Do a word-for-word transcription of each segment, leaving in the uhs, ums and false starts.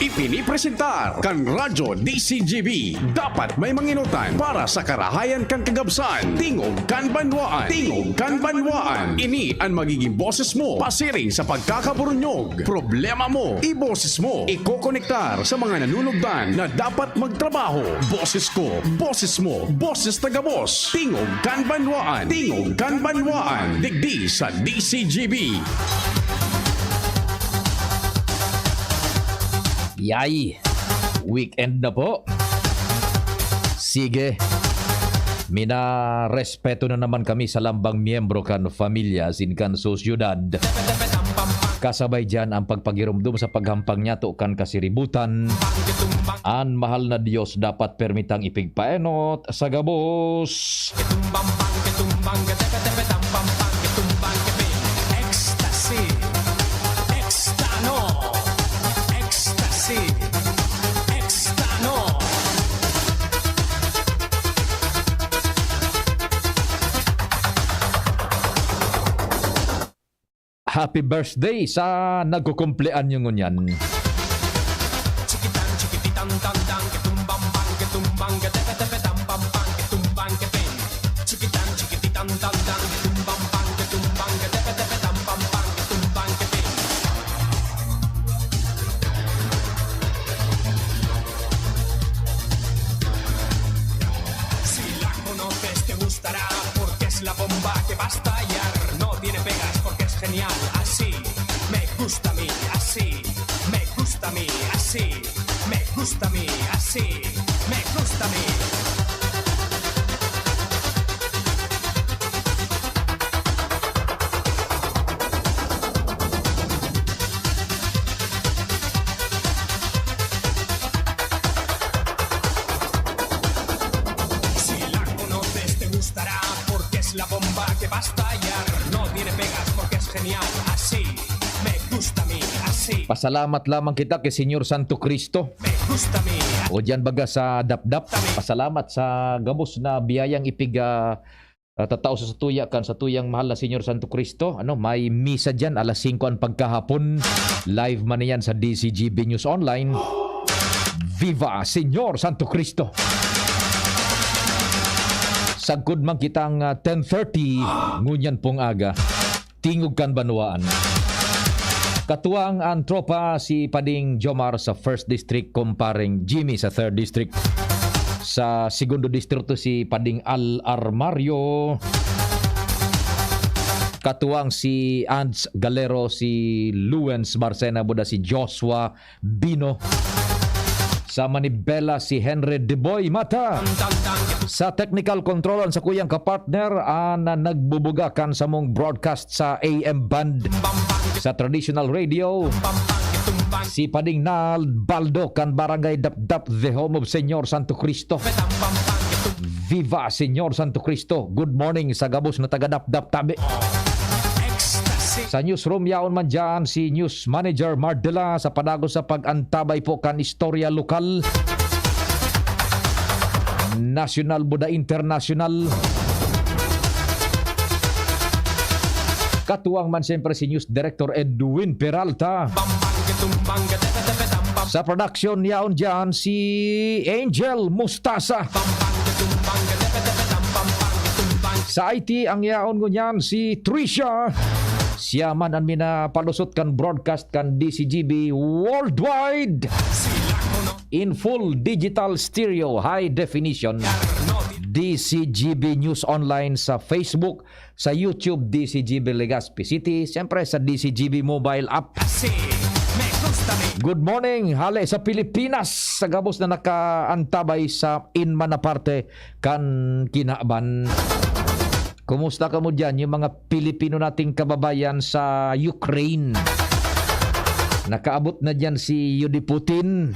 Ipinipresentar kan Radyo D C G B. Dapat may manginotan para sa karahayan kan kagabsan. Tingog kan banwaan. Tingog kan banwaan. Ini an magiging boses mo pasiring sa pagkakaburunyog. Problema mo, iboses mo. Ikokonektar sa mga nanunugdan na dapat magtrabaho. Boses ko, boses mo, boses ta gabos. Tingog kan banwaan. Tingog kan banwaan. Digdi sa D C G B. Yay! Weekend na po. Sige. Minarespeto na naman kami sa lambang miyembro kan pamilya asin kan sosyedad. Kasabay diyan ang pagpagiromdom sa paghampang niyato kan kasiributan. An mahal na Dios dapat permitang ipigpaenot sa gabos. Ecstasy. Extano. Ecstasy. Extano. Happy birthday sa nagkukumpleanyo ngunyan. Chikitan, chikititan, tan, tan, ketumbang, bang, ketumbang, ketepe, tepe, tam, pam, pam, ketumbang, kepeng. Chikitan, chikititan, tan, tan, ketumbang, bang, ketumbang, ketepe, tepe, tam, pam, pam, ketumbang, kepeng. Si la conoces, te gustará, porque es la bomba que va a estallar. No tiene pegas, porque es genial. Así me gusta a mí, así me gusta a mí, así me gusta a mí, así me gusta a mí. Si la conoces, te gustará, porque es la bomba que va a estallar. No tiene pegas, porque es genial. Así me gusta a mí, así Pasalamat lamang kita ki Señor Santo Cristo. me gusta a mí, O diyan baga sa Dapdap, pasalamat sa gabos na biyayang ipig, ah, ah, tatao sa satuya kan satuyang mahal na Señor Santo Cristo. Ano, may misa diyan alas singko an pagkahapon. Live man iyan sa D C G B News Online. Viva Señor Santo Cristo! Sagkod man kitang, ah, ten thirty, ngunyan pong aga. Tingog kan Banwaan. Katuwang an tropa si Pading Jomar sa First District, Kumpareng Jimmy sa Third District. Sa Segundo Distrito si Pading Al Armario. Katuwang si Ans Galero, si Luens Marcena Buda, si Joshua Bino. Sa manibela si Henry Deboy Mata. Sa technical control an sakuyang kapartner, an nagbubuga kan samong broadcast sa A M band sa traditional radio. Si Pading Nald Baldo kan Barangay Dapdap, the home of Señor Santo Cristo. Viva Señor Santo Cristo. Good morning sa gabos na taga Dapdap tabi. Sa newsroom, yaon man dyan si News Manager Mardela sa padagos sa pag-antabay po kan istorya lokal, nasyonal, buda internasyonal. Katuwang man siyempre si News Director Edwin Peralta. Sa production, yaon dyan si Angel Mustasa. Sa I T, ang yaon ngunyan si Trisha. Siya man an minapalusot kan broadcast kan D C G B worldwide. In full digital stereo, high definition. D C G B News Online sa Facebook, sa YouTube, D C G B Legazpi City, siyempre sa D C G B mobile app. Así me gusta a mí. Good morning, hale sa Pilipinas, sa gabos na nakaantabay sa inman na parte kan kinaban. Kumusta kamo diyan, yung mga Pilipino nating kababayan sa Ukraine? Nakaabot na diyan si Yudi Putin.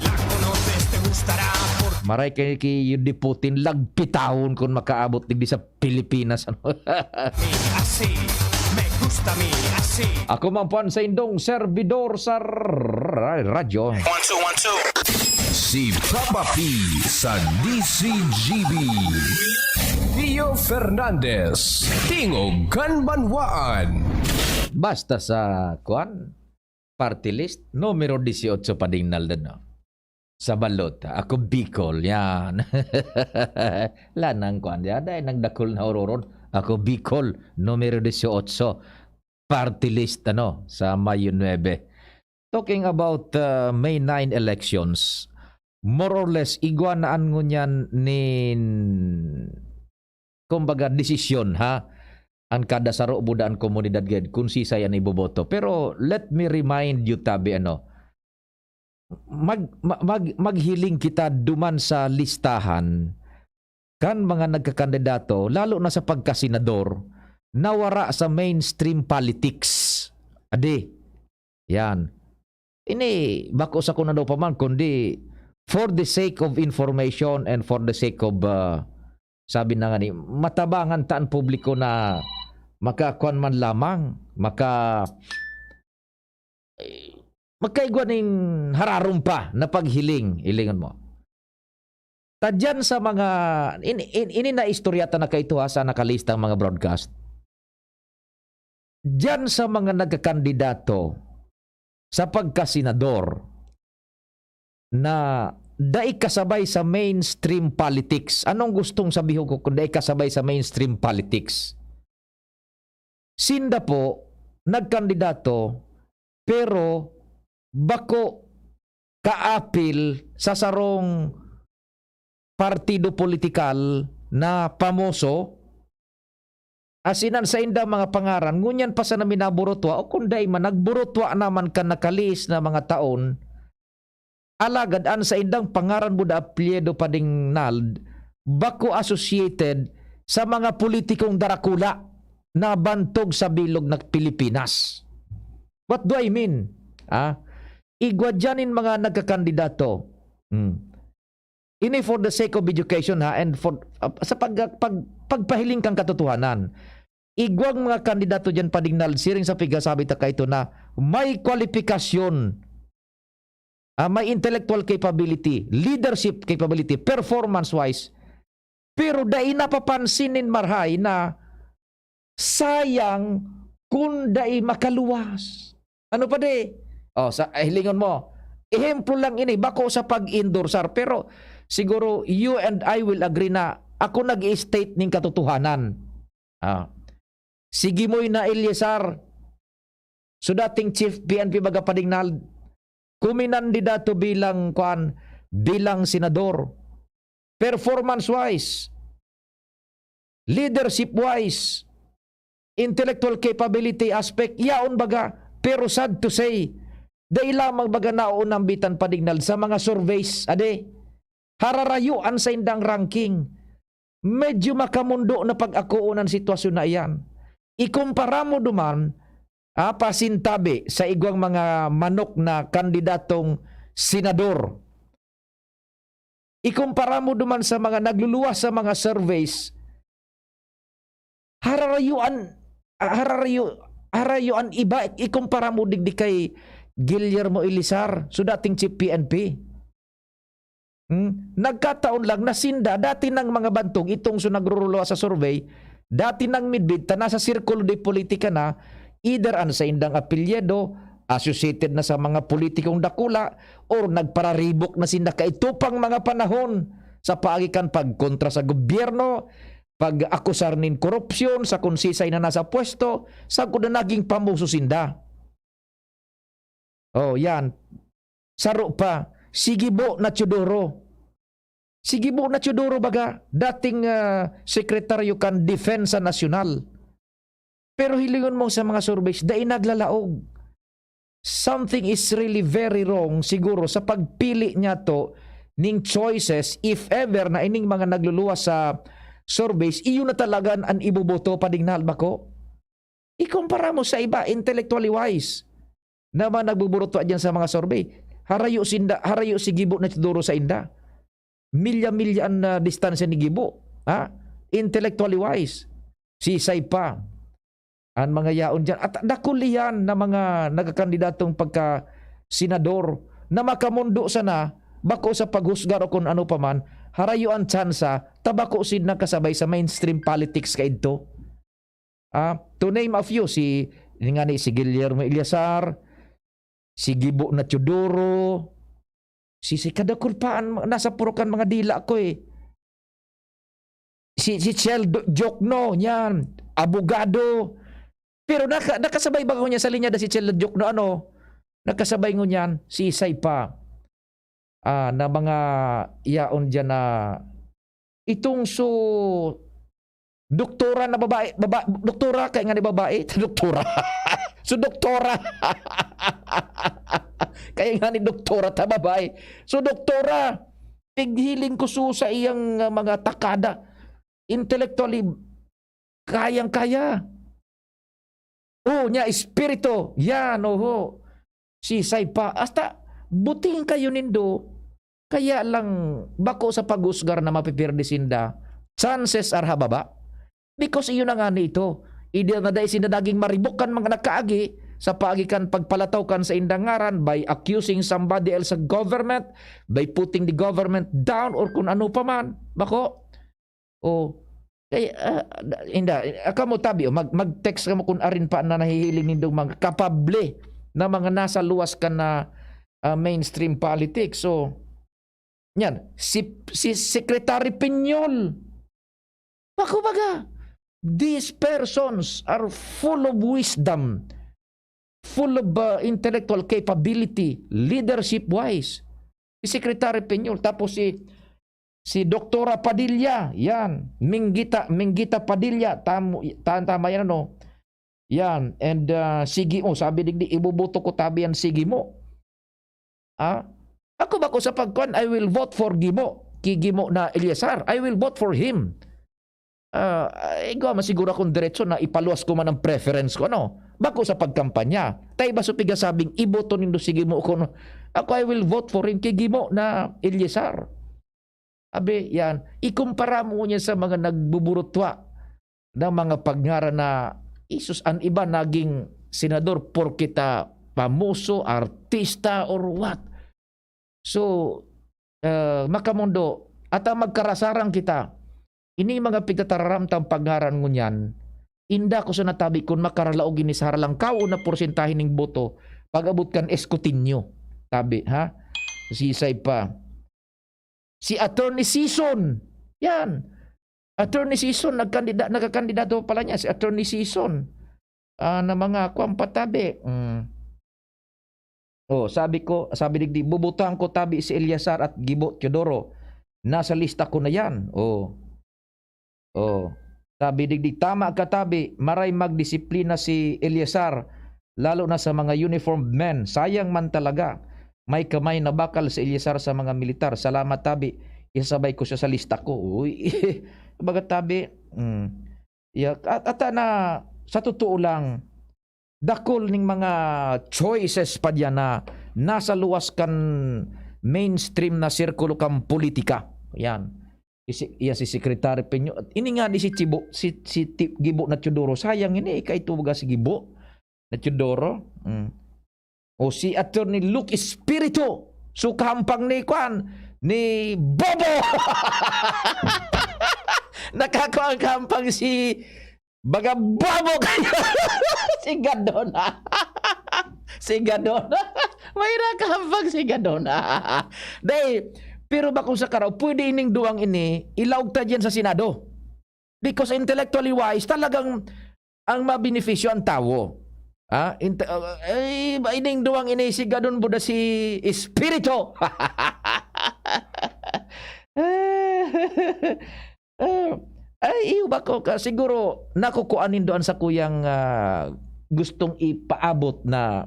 Maray kay ki Yudi Putin, lagpitahon kun makaabot digdi sa Pilipinas, ano? Así me gusta a mí, así. Ako man po an saindong servidor sa ra-, radyo. One, two, one, two. Si Papa P sa D C G B. Pio Fernandez, Tingog kan Banwaan. Basta sa, kuan, party list, numero dieciocho pa ding naldan, no? Sa balota, ako Bicol, yan. Lanang kwan, yan, dahil nagdakol na ororon. Ako Bicol, numero dieciocho, party list, ano, sa Mayo nuebe. Talking about uh, May nine elections, more or less, igwa na an ngunyan nin, kumbaga, desisyon, ha? An kada saro, buda an komunidad gayod, kung sisay an iboboto. Pero let me remind you, tabi, ano, mag, ma- mag, maghiling kita duman sa listahan kan mga nagkakandidato, lalo na sa pagkasenador, na wara sa mainstream politics. Adi, yan. Ini, bako sa kung ano pa man, kundi for the sake of information and for the sake of, ah, sabi na nga ni, matabangan ta an publiko na makakuan man lamang, maka, eh, magkaigwa nin hararom pa na paghiling, hilingon mo. Ta diyan sa mga, in, in, ini na istorya ta na kaito ha, sa nakalistang mga broadcast. Diyan sa mga nagkakandidato sa pagkasenador na dai kasabay sa mainstream politics. Anong gustong sabihon ko kung dai kasabay sa mainstream politics? Sinda po nagkandidato, pero bako kaapil sa sarong partido politikal na pamoso, as in, an saindang mga pangaran, ngunyan pa sana minaburutwa, o kung dai man, nagburutwa naman kan nakalihis na mga taon, alagad an saindang pangaran buda apelyido, Pading Nald, bako associated sa mga politikong darakula na bantog sa bilog na Pilipinas. What do I mean? Ah, igwa diyan nin mga nagkakandidato. Hmm. Ini for the sake of education, ha, and for, uh, sa pag, pag, pagpahiling kan katotohanan. Igwang mga kandidato diyan, Pading Nald, siring sa pigkasabi ta kaito na may kwalipikasyon, ah, may intellectual capability, leadership capability, performance-wise, pero dai napapansin nin marahay na sayang kun dai makaluwas. Ano pa di? Oh, sa, eh, hilingon mo. Ehemplo lang ini, bako sa pag-endorsar, pero siguro you and I will agree na ako nag-i-state ning katotohanan. Ah. Si Gimoy na Eliasar, so dating chief P N P baga, Pading Nald, kuminandidato bilang, kuan, bilang senador. Performance-wise, leadership-wise, intellectual capability aspect, yaon baga. Pero sad to say, dai lamang baga naoonambitan, Pading Nald, sa mga surveys, ade. Hararayo an saindang ranking. Medyo makamundo na pag-akoon an sitwasyon na iyan. Ikumpara mo duman, ah, pasintabi sa igwang mga manok na kandidatong senador. Ikumpara mo duman sa mga nagluluwas sa mga surveys, hararayo an, hararayo, harayo an iba, ikumpara mo digdi kay Guillermo Elizar, so dating chief P N P. Hmm? Nagkataon lang na sinda, dati nang mga bantog, itong so nagruruluwas sa survey, dati nang midbid ta nasa sirkulo de politika na, either an saindang apelyido, associated na sa mga politikong dakula, or nagpararibok na sinda kaito pang mga panahon sa paagi kan pagkontra sa gobyerno, pag-akusar nin korupsyon sa kung sisay na nasa pwesto, sagkod na naging pamoso sinda. Oh, yan. Saro pa, si Gibo na Teodoro. Si Gibo na Teodoro baga, dating, ah, sekretaryo kan Depensa Nasyonal. Pero hilingon mo sa mga surveys, dai naglalaog. Something is really very wrong siguro sa pagpili niyato ning choices, if ever na ining mga nagluluwas sa surveys, iyo na talaga an iboboto, Pading Nald, bako. Ikumpara mo sa iba, intellectually wise, na mga nagbuburutwa diyan sa mga survey. Harayo sinda, harayo si Gibo na Teodoro sa inda. Milya-milya an, ah, distansya ni Gibo, ha? Intellectually wise. Sisay pa an mga yaon diyan. At dakul iyan na mga nagkakandidatong pagka senador na makamundo sana, bako sa paghusgar o kun ano pa man, harayo an tsansa, ta bako sinda kasabay sa mainstream politics kaidto. Ah, to name a few, si, ini nga ni, si Guillermo Elizar, si Gibo na Teodoro, Si, si kadakul pa an nasa purok kan mga dila ko, eh. Si, si Chel Do-, Diokno, yan, abogado. Pero naka-, nakasabay ba ngunyan sa linyada si Chel Diokno, ano? Nakasabay ngunyan, si Isay pa. Ah, na mga yaon diyan na itong su-, doktora na babae, baba-, doktora, kaya nga ni babae, doktora. So, doktora. Kaya nga ni doktora ta babae. So, doktora, pighiling ko su sa iyang, ah, mga takada. Intellectually, kayang-kaya. Oh, niya, espiritu. Yan, oho. Sisay pa. Hasta, buting kayo nindo. Kaya lang, bako sa paghusgar na mapipirdi sinda. Chances are hababa. Because iyon na nga ni ito. Ideal na dai sinda naging maribok kan mga nagkaagi, sa paagi kan pagpalataw kan saindang ngaran by accusing somebody else sa government, by putting the government down, or kung ano pa man. Bako? O, kaya, ah, da-, inda, ah, kamo tabi, o, mag-, mag-text kamo kung arin pa na nahihiling nindong mga kapable na mga nasa luwas kan na, ah, mainstream politics. So, yan, si, si Secretary Piñol, bako baga, these persons are full of wisdom, full of, ah, intellectual capability, leadership-wise. Si Secretary Piñol, tapos si, si Doktora Padilla, yan. Minggita, Minggita Padilla, tam-, ta-, tama yan, ano? Yan. And, ah, si Gimo, sabi digdi, iboboto ko tabi yan si Gimo. Ah? Ako bako sa pagkuan, I will vote for Gimo. Ki Gimo na Eliasar, I will vote for him. Ah, igwa man siguro akong diretso na ipaluwas ko man ang preference ko, ano? Bako sa pagkampanya. Ta iba so pigasabing, "Iboto nindo si Gimo," kuno. Ako, I will vote for him, ki Gimo na Eliasar. Abi, yan. Ikumpara mo niya sa mga nagbuburutwa ng mga pagngaran na, "Jesus, an iba naging senador porke ta pamoso, artista, or what?" So, ah, makamondo, ata magkarasarang kita. Ini mga pigtatararam tang pagngaran ngunyan, inda ko sa natabi kun makaralaog ini sa haralangkaw na porsentahe ning boto pag-abot kan escrutinyo. Tabi, ha? Sisay pa. Si Attorney Sison. Yan. Attorney Sison, nagkandida-, nagkakandidato pala niya, si Attorney Sison. Ah, na mga kwan pa tabi. Mm. Oh, sabi ko, sabi digdi, "Bubutangan ko tabi si Eliasar at Gibo Teodoro. Nasa lista ko na yan." Oh. Oh. Sabi digdi, "Tama ka, tabi. Maray magdisiplina si Eliasar, lalo na sa mga uniformed men. Sayang man talaga. May kamay na bakal si Eliasar sa mga militar. Salamat, tabi. Isasabay ko siya sa lista ko." Uy, baga tabi. Mm. Ya, at, at na, sa totoo lang, dakul ning mga choices pa diyan na nasa luwas kan mainstream na sirkulo kan politika. Yan. Isi-, iya si Secretary Peño. Ini nga di si Chibo, si, si Ti-, Gibo na Teodoro. Sayang ini, ikaituga si Gibo na Teodoro. Mm. O si Attorney Luke Espiritu. So, kahampang ni kwan, ni Bobo. Nakakua ang kahampang si Baga bobo kayo! Si Gadona. Si Gadona. May nakahambag si Gadona. Dai, pero bakong sa karaw, pwede ining duwang ini, ilaog ta diyan sa Senado. Because intellectually wise, talagang ang mabenepisyo ang tawo. Ha? Inte-, ah, ay, ining duwang ini, si Gadon Buda, si Espiritu. Ah, ay, iyo ba ko ka, siguro nakukuan nindo an sakuyang, ah, gustong ipaabot na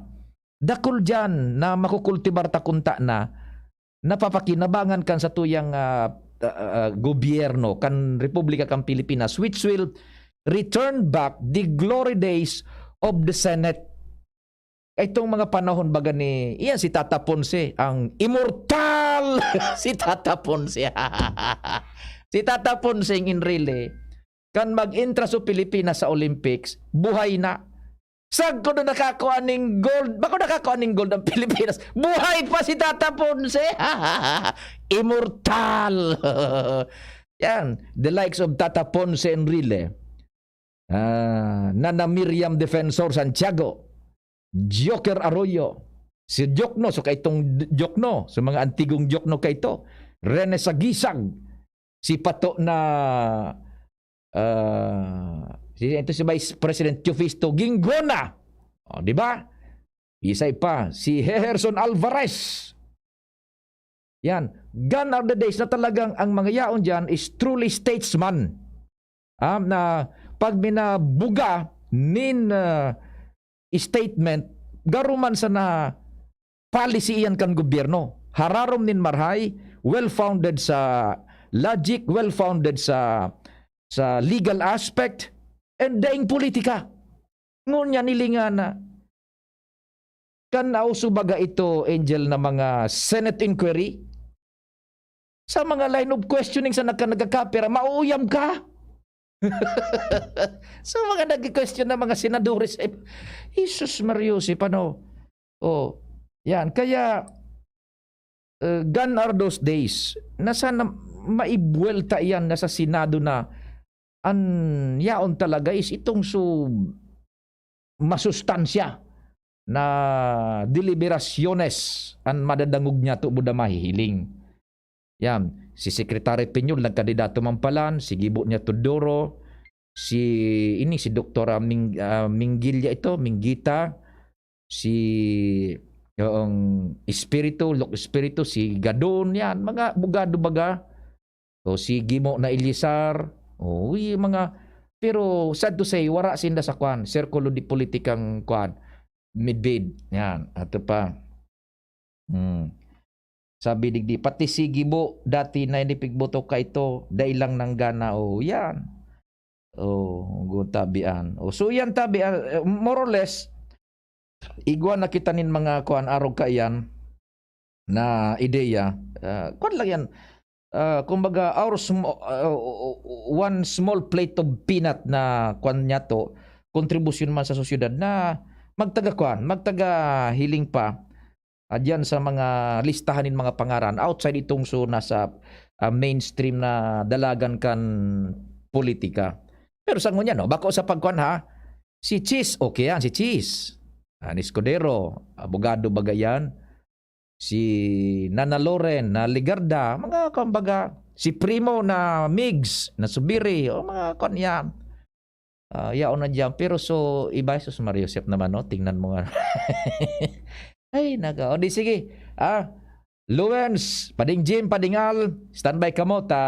dakul diyan na makukultibar ta kunta na napapakinabangan kan satuyang, ah, ah, ah, gobyerno kan Republika kan Pilipinas, which will return back the glory days of the Senate. Itong mga panahon baga ni, iyan si Tata Ponce, ang immortal si Tata Ponce. Si Tata Ponce, in really, kan mag-entra sa Pilipinas sa Olympics, buhay na. Sagko na nakakua ning gold. Bako nakakua ning gold ang Pilipinas. Buhay pa si Tata Ponce. Immortal. Yan. The likes of Tata Ponce Enrile. Ah, Nana Miriam Defensor Santiago. Joker Arroyo. Si Diokno, so kaitong D-, Diokno, so mga antigong Diokno kaito. Rene Sagisag, si Pato na, ah, si, ito si Vice President Teofisto Ginggona. O, di ba? Isay pa, si Herson Alvarez. Yan. Gone are the days na talagang ang mga yaon dyan is truly statesman. Ah, na pag minabuga nin, ah, statement, garuman sa na policy iyan kan gobyerno. Hararom nin marhay, well-founded sa logic, well-founded sa, sa legal aspect, and daing politika. Ngunyan, hilingan na, kan nauso baga ito, Angel, na mga Senate inquiry? Sa mga line of questioning sa nagka-, nagkakapira, mauuyam ka? Sa mga nag-question na mga senadores, eh, Jesus Mario, si paano? Oh, yan. Kaya, eh, gone are those days na sana maibuwelta iyan na sa Senado na an yaon talaga is itong su-, masustansya na deliberasyones an madadangog niya to buda mahihiling. Yan, si Secretary Piñol nagkandidato man palan, si Gibo niya Teodoro, si, ini si Doktora Ming-, ah, Mingilia ito, Minggita, si, yung Espiritu, Lok Espiritu, si Gadon, yan, mga abogado baga. O si Gimo na Ilyasar, o yung mga, pero sad to say, wara sinda sa kwan, sirkulo di politikang kwan, midbid, yan, ato pa. Hmm. Sabi digdi, pati si Gibo, dati na inipigboto ka ito, dai lang nanggana, o yan. O, gun tabian. O, so yan tabian, eh, more or less, igwa na kita nin mga kuan, arog kaiyan na ideya. Ah, kuan lang yan. Ah, kumbaga, our sm-, ah, one small plate of peanut na kuan niya to, kontribusyon man sa sosyedad na magtaga kuan, magtaga hiling pa, ah, diyan sa mga listahan nin mga pangaran outside itong so nasa, ah, mainstream na dalagan kan politika. Pero sa ngunyan, no, bako sa pagkuan ha, si Chis, okay yan, si Chis. Ah, ni Escudero, abogado baga yan. Si Nana Loren na Legarda, mga kumbaga, si Primo na Migs, na Subiri, o mga kuan yan. Ah, yaon na diyan. Pero so, iba, Jesus Maria Joseph naman, no? Tingnan mo nga. Ay, naga. O di sige. Ah, Lawrence, Pading Jim, Pading Al, standby kamo, ta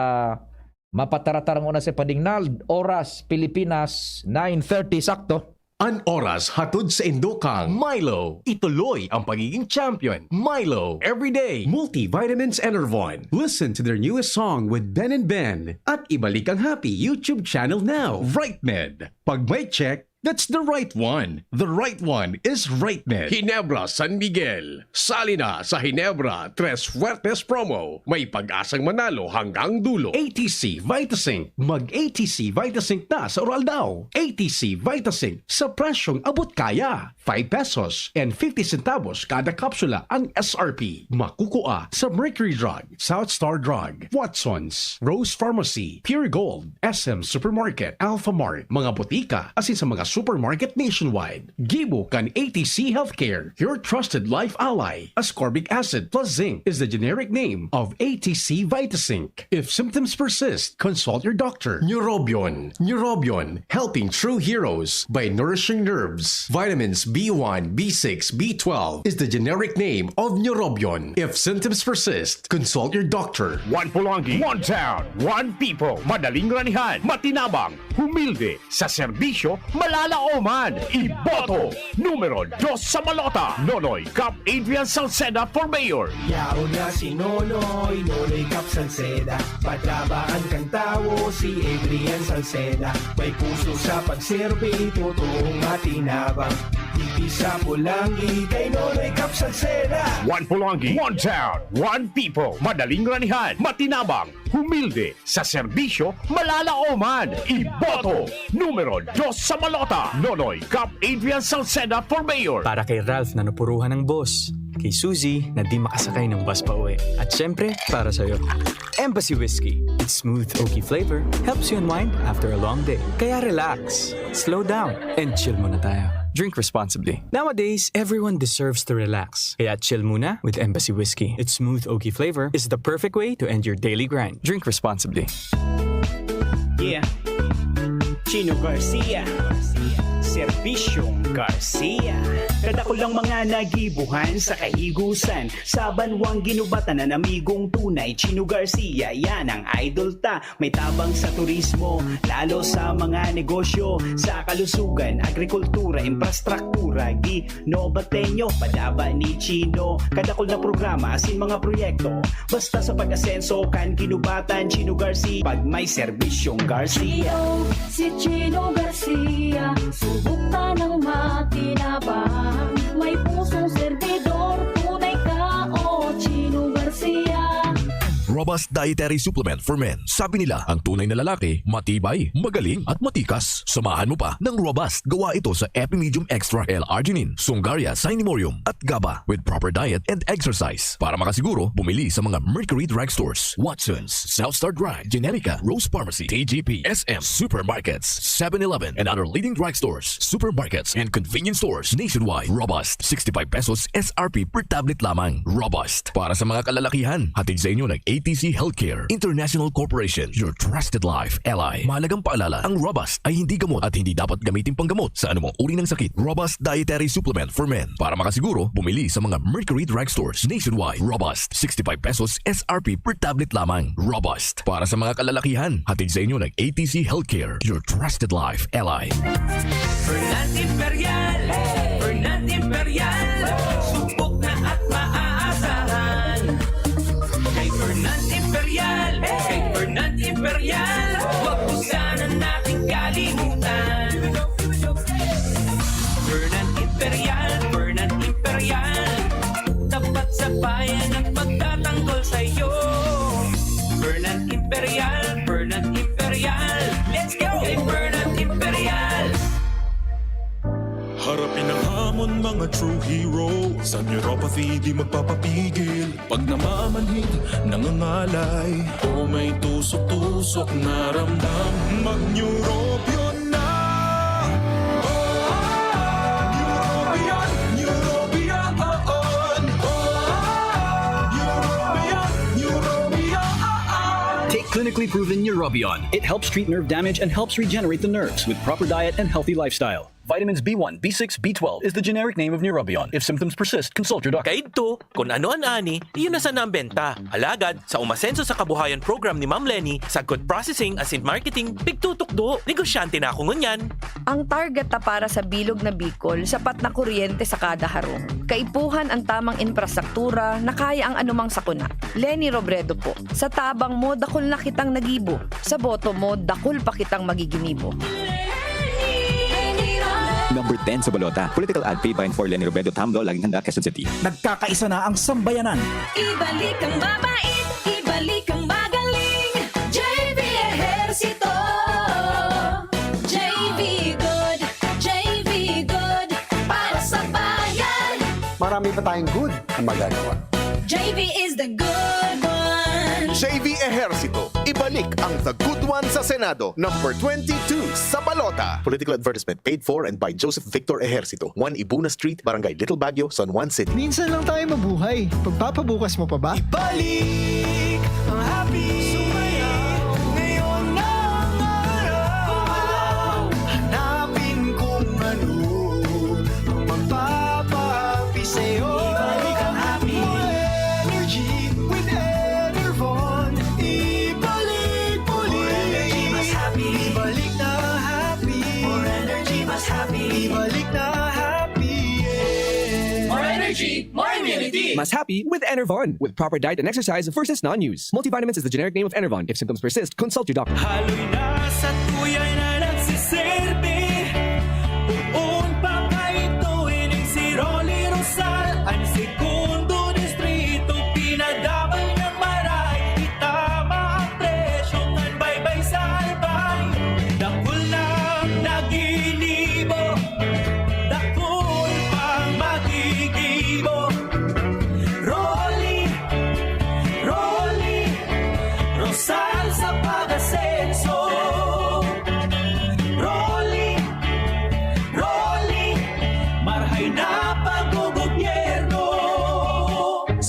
mapataratarang una si Pading Nal. Oras, Pilipinas, nine thirty, sakto. An oras hatod sa indokang Milo. Ituloy ang pagiging champion. Milo, everyday multivitamins Enervon. Listen to their newest song with Ben and Ben. At ibalik ang Happy YouTube channel now. Right Med. Pag may check, that's the right one. The right one is Right Med. Ginebra San Miguel. Sali na sa Ginebra Tres Fuertes Promo. May pag-asang manalo hanggang dulo. A T C Vitasync. Mag A T C Vitasync na sa Uraldaw. A T C Vitasync sa presyong abot kaya. Five pesos and fifty centavos kada kapsula ang S R P. Makukua sa Mercury Drug, South Star Drug, Watson's, Rose Pharmacy, Pure Gold, S M Supermarket, Alpha Mart, mga botika, asin sa mga supermarket nationwide. Gibo kan A T C Healthcare, your trusted life ally. Ascorbic acid plus zinc is the generic name of A T C Vitasync. If symptoms persist, consult your doctor. Neurobion. Neurobion, helping true heroes by nourishing nerves. Vitamins B one, B six, B twelve is the generic name of Neurobion. If symptoms persist, consult your doctor. One Polonggi, one town, one people. Madaling ranihan, matinabang, humilde, sa serbisyo, malalaoman. Iboto, numero dos sa balota, Nonoy Cap Adrian Salceda for Mayor. Yaon na si Nonoy, Nonoy Cap Salceda. Patrabaan kan tawo si Adrian Salceda. May puso sa pagserbi, totoong matinabang. Digdi sa Polonggi, kay Nonoy Cap Salceda. One Polonggi, one town, one people. Madaling ranihan, matinabang, humilde, sa serbisyo, malalaoman. Iboto, numero dos sa balota, Nonoy Cap Adrian Salceda for Mayor. Para kay Ralph na napuruhan ng boss. kay Suzy na di makasakay ng bus pa uwi. At syempre, para sa'yo. Embassy Whiskey. Its smooth, oaky flavor helps you unwind after a long day. Kaya relax, slow down, and chill muna tayo. Drink responsibly. Nowadays, everyone deserves to relax. Kaya chill muna with Embassy Whiskey. Its smooth, oaky flavor is the perfect way to end your daily grind. Drink responsibly. Yeah. Chino Garcia. Serbisyong Garcia. Kadakul ang mga nagibuhan sa kahigusan. Sa banwang ginubatan ng amigong tunay, Chino Garcia, yan ang idol ta. May tabang sa turismo, lalo sa mga negosyo, sa kalusugan, agrikultura, infrastruktura, ginobatenyo, padaba ni Chino. Kadakul na programa, asin mga proyekto, basta sa pag-asenso kan ginubatan, Chino Garcia. Pag may serbisyong Garcia. Chino, si Chino Garcia, subok ka ng makinabang. May pusong servidor, tunay ka, o Chino Garcia. Robust Dietary Supplement for Men. Sabi nila, ang tunay na lalaki, matibay, magaling, at matikas. Samahan mo pa ng Robust. Gawa ito sa Epimedium Extra L-arginine, Sungaria, Cinemorium, at GABA with proper diet and exercise. Para makasiguro, bumili sa mga Mercury Drugstores, Watsons, South Star Drug, Generica, Rose Pharmacy, T G P, S M, supermarkets, Seven Eleven, and other leading drugstores, supermarkets, and convenience stores nationwide. Robust, sixty-five pesos S R P per tablet lamang. Robust, para sa mga kalalakihan. Hatid sa inyo ng A T C Healthcare International Corporation, your trusted life ally. Mahalagang paalala, ang Robust ay hindi gamot at hindi dapat gamitin panggamot sa anumang uri ng sakit. Robust Dietary Supplement for Men. Para makasiguro, bumili sa mga Mercury Drugstores nationwide. Robust, sixty-five pesos S R P per tablet lamang. Robust, para sa mga kalalakihan. Hatid sa inyo ng A T C Healthcare, your trusted life ally. Fernand Imperial, Fernand Imperial, subok na at maaasahan. Kay Fernand Imperial, kay Fernand Imperial, wag mo sana nating kalimutan. Fernand Imperial, Fernand Imperial, tapat sa bayan at magtatanggol sa'yo. Fernand Imperial, Fernand Imperial, let's go! Kay Fernand Imperial. Harapin ang hamon, mga true hero. Sa neuropathy, di magpapapigil. Pag namamanhid, nangangalay, o may tusok-tusok na ramdam, mag-Neurobion na! Neurobion, Neurobion, oon. Neurobion, Neurobion, oon. Take clinically proven Neurobion. It helps treat nerve damage and helps regenerate the nerves with proper diet and healthy lifestyle. Vitamins B one, B six, B twelve is the generic name of Neurobion. If symptoms persist, consult your doctor. Kaidto, kun ano an ani, iyo na sana an benta. Alagad, sa umasenso sa kabuhayan program ni Ma'am Leni, sagkod processing asin marketing, pigtutukdo. Negosyante na ako ngunyan. Ang target ta para sa bilog na Bicol, sapat na kuryente sa kada harong. Kaipuhan an tamang infrastruktura na kaya ang anumang sakuna. Leni Robredo po, sa tabang mo, dakul na kitang nagibo. Sa boto mo, dakul pa kitang magiginibo. Number ten sa balota. Political ad paid by and for Leni Robredo, Tamlo, Laging Handa, Quezon City. Nagkakaisa na ang sambayanan. Ibalik ang mabait, ibalik ang magaling. J V Ejercito. J V good, J V good. Para sa bayan. Marami pa tayong good na magagawa. J V is the good one. J V Ejercito, ibalik ang The Good One sa Senado, number twenty-two sa balota. Political advertisement paid for and by Joseph Victor Ejercito, one Ibuna Street, Barangay Little Baguio, San Juan City. Minsan lang tayo mabuhay. Pagpapabukas mo pa ba? Ibalik ang happy. Sumayaw ngayon ang araw. Hanapin kung ano ang magpapahappy sa'yo. Ibalik ang happy. More energy with Enervon. Ibalik muli. More energy, mas happy. Ibalik na happy. More energy, mas happy, yeah. More energy, more immunity. Mas happy with Enervon. With proper diet and exercise versus non-use. Multivitamins is the generic name of Enervon. If symptoms persist, consult your doctor. Haloy na sa tuyay na nagsiserbi. Poon pa kaidto, ining si Rolly Rosal, an segundo distrito, pinadabal niyang maray. Itama ang presyo kan baybay sa albay. Dakul na ang naginibo, dakul pang magigibo.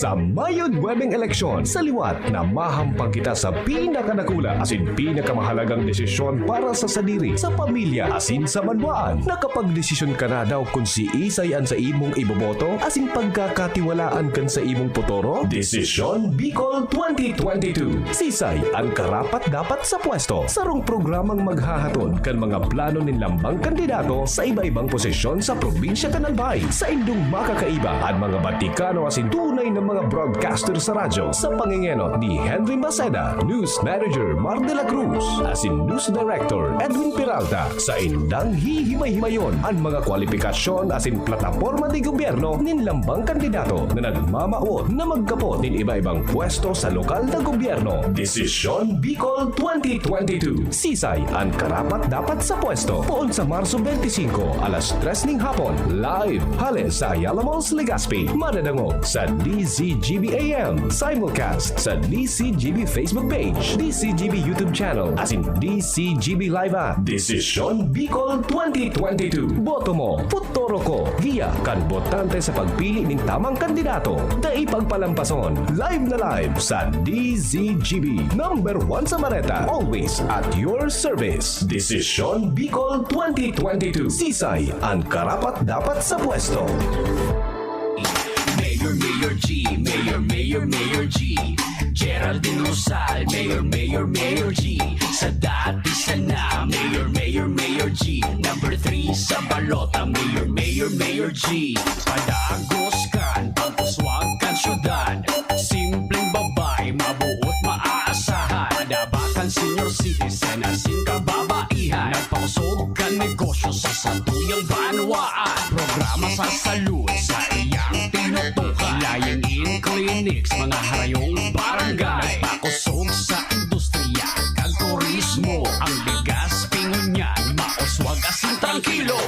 Sa Mayo nuwebeng eleksyon, sa liwat na mahampang kita sa pinakadakula asin pinakamahalagang desisyon para sa sadiri, sa pamilya, asin sa banwaan. Nakapagdesisyon ka na daw kun siisay an sa imong iboboto asin pagkakatiwalaan kan sa imong potoro? Desisyon Bicol twenty twenty-two. Sisay an karapat-dapat sa pwesto? Sarong programang maghahatod kan mga plano nin lambang kandidato sa iba-ibang posisyon sa probinsya kan Albay. Saindong makakaiba an mga batikano asin tunay na mga broadcaster sa radyo sa pangengenot ni Henry Maceda, News Manager Mar de la Cruz, asin News Director Edwin Peralta. Saindang hihimay-himayon an mga kwalipikasyon asin plataporma de gobyerno nin lambang kandidato na nagmamawot na magkapot nin iba-ibang pwesto sa lokal na gobyerno. Desisyon Bicol twenty twenty-two. Sisay an karapat-dapat sa pwesto. Poon sa Marso twenty-five, alas tres ning hapon. Live, hale sa Ayala Malls, Legazpi. Madadangog sa D Z G B A M. Simulcast sa D Z G B Facebook page, D Z G B YouTube channel, asin D Z G B Live app. Desisyon Bicol twenty twenty-two. Boto mo, futuro ko. Giya kan botante sa pagpili nin tamang kandidato. Dai pagpalampason. Live na live sa D Z G B. Number one sa Bareta. Always at your service. Desisyon Bicol twenty twenty-two. Sisay an karapat-dapat sa pwesto. Mayor, Mayor G, Mayor, Mayor, Mayor G. Geraldine Rosal, Mayor, Mayor, Mayor G. Sa dati sana, Mayor, Mayor, Mayor G. Number three sa balota, Mayor, Mayor, Mayor G. Padagos kan pagkuswag kan syudad. Simpleng babae, mabuot, maaasahan. Madaba kan senior citizen, asin kababaihan. Nagpakusog kan negosyo sa satuyang banwaan. Programa sa salud sa iyang tinutukan. Lying in clinics, mga harayong barangay. Nagpakusog sa industriya kan turismo. Ang Legazpi ngunyan, mauswag asin trangkilo.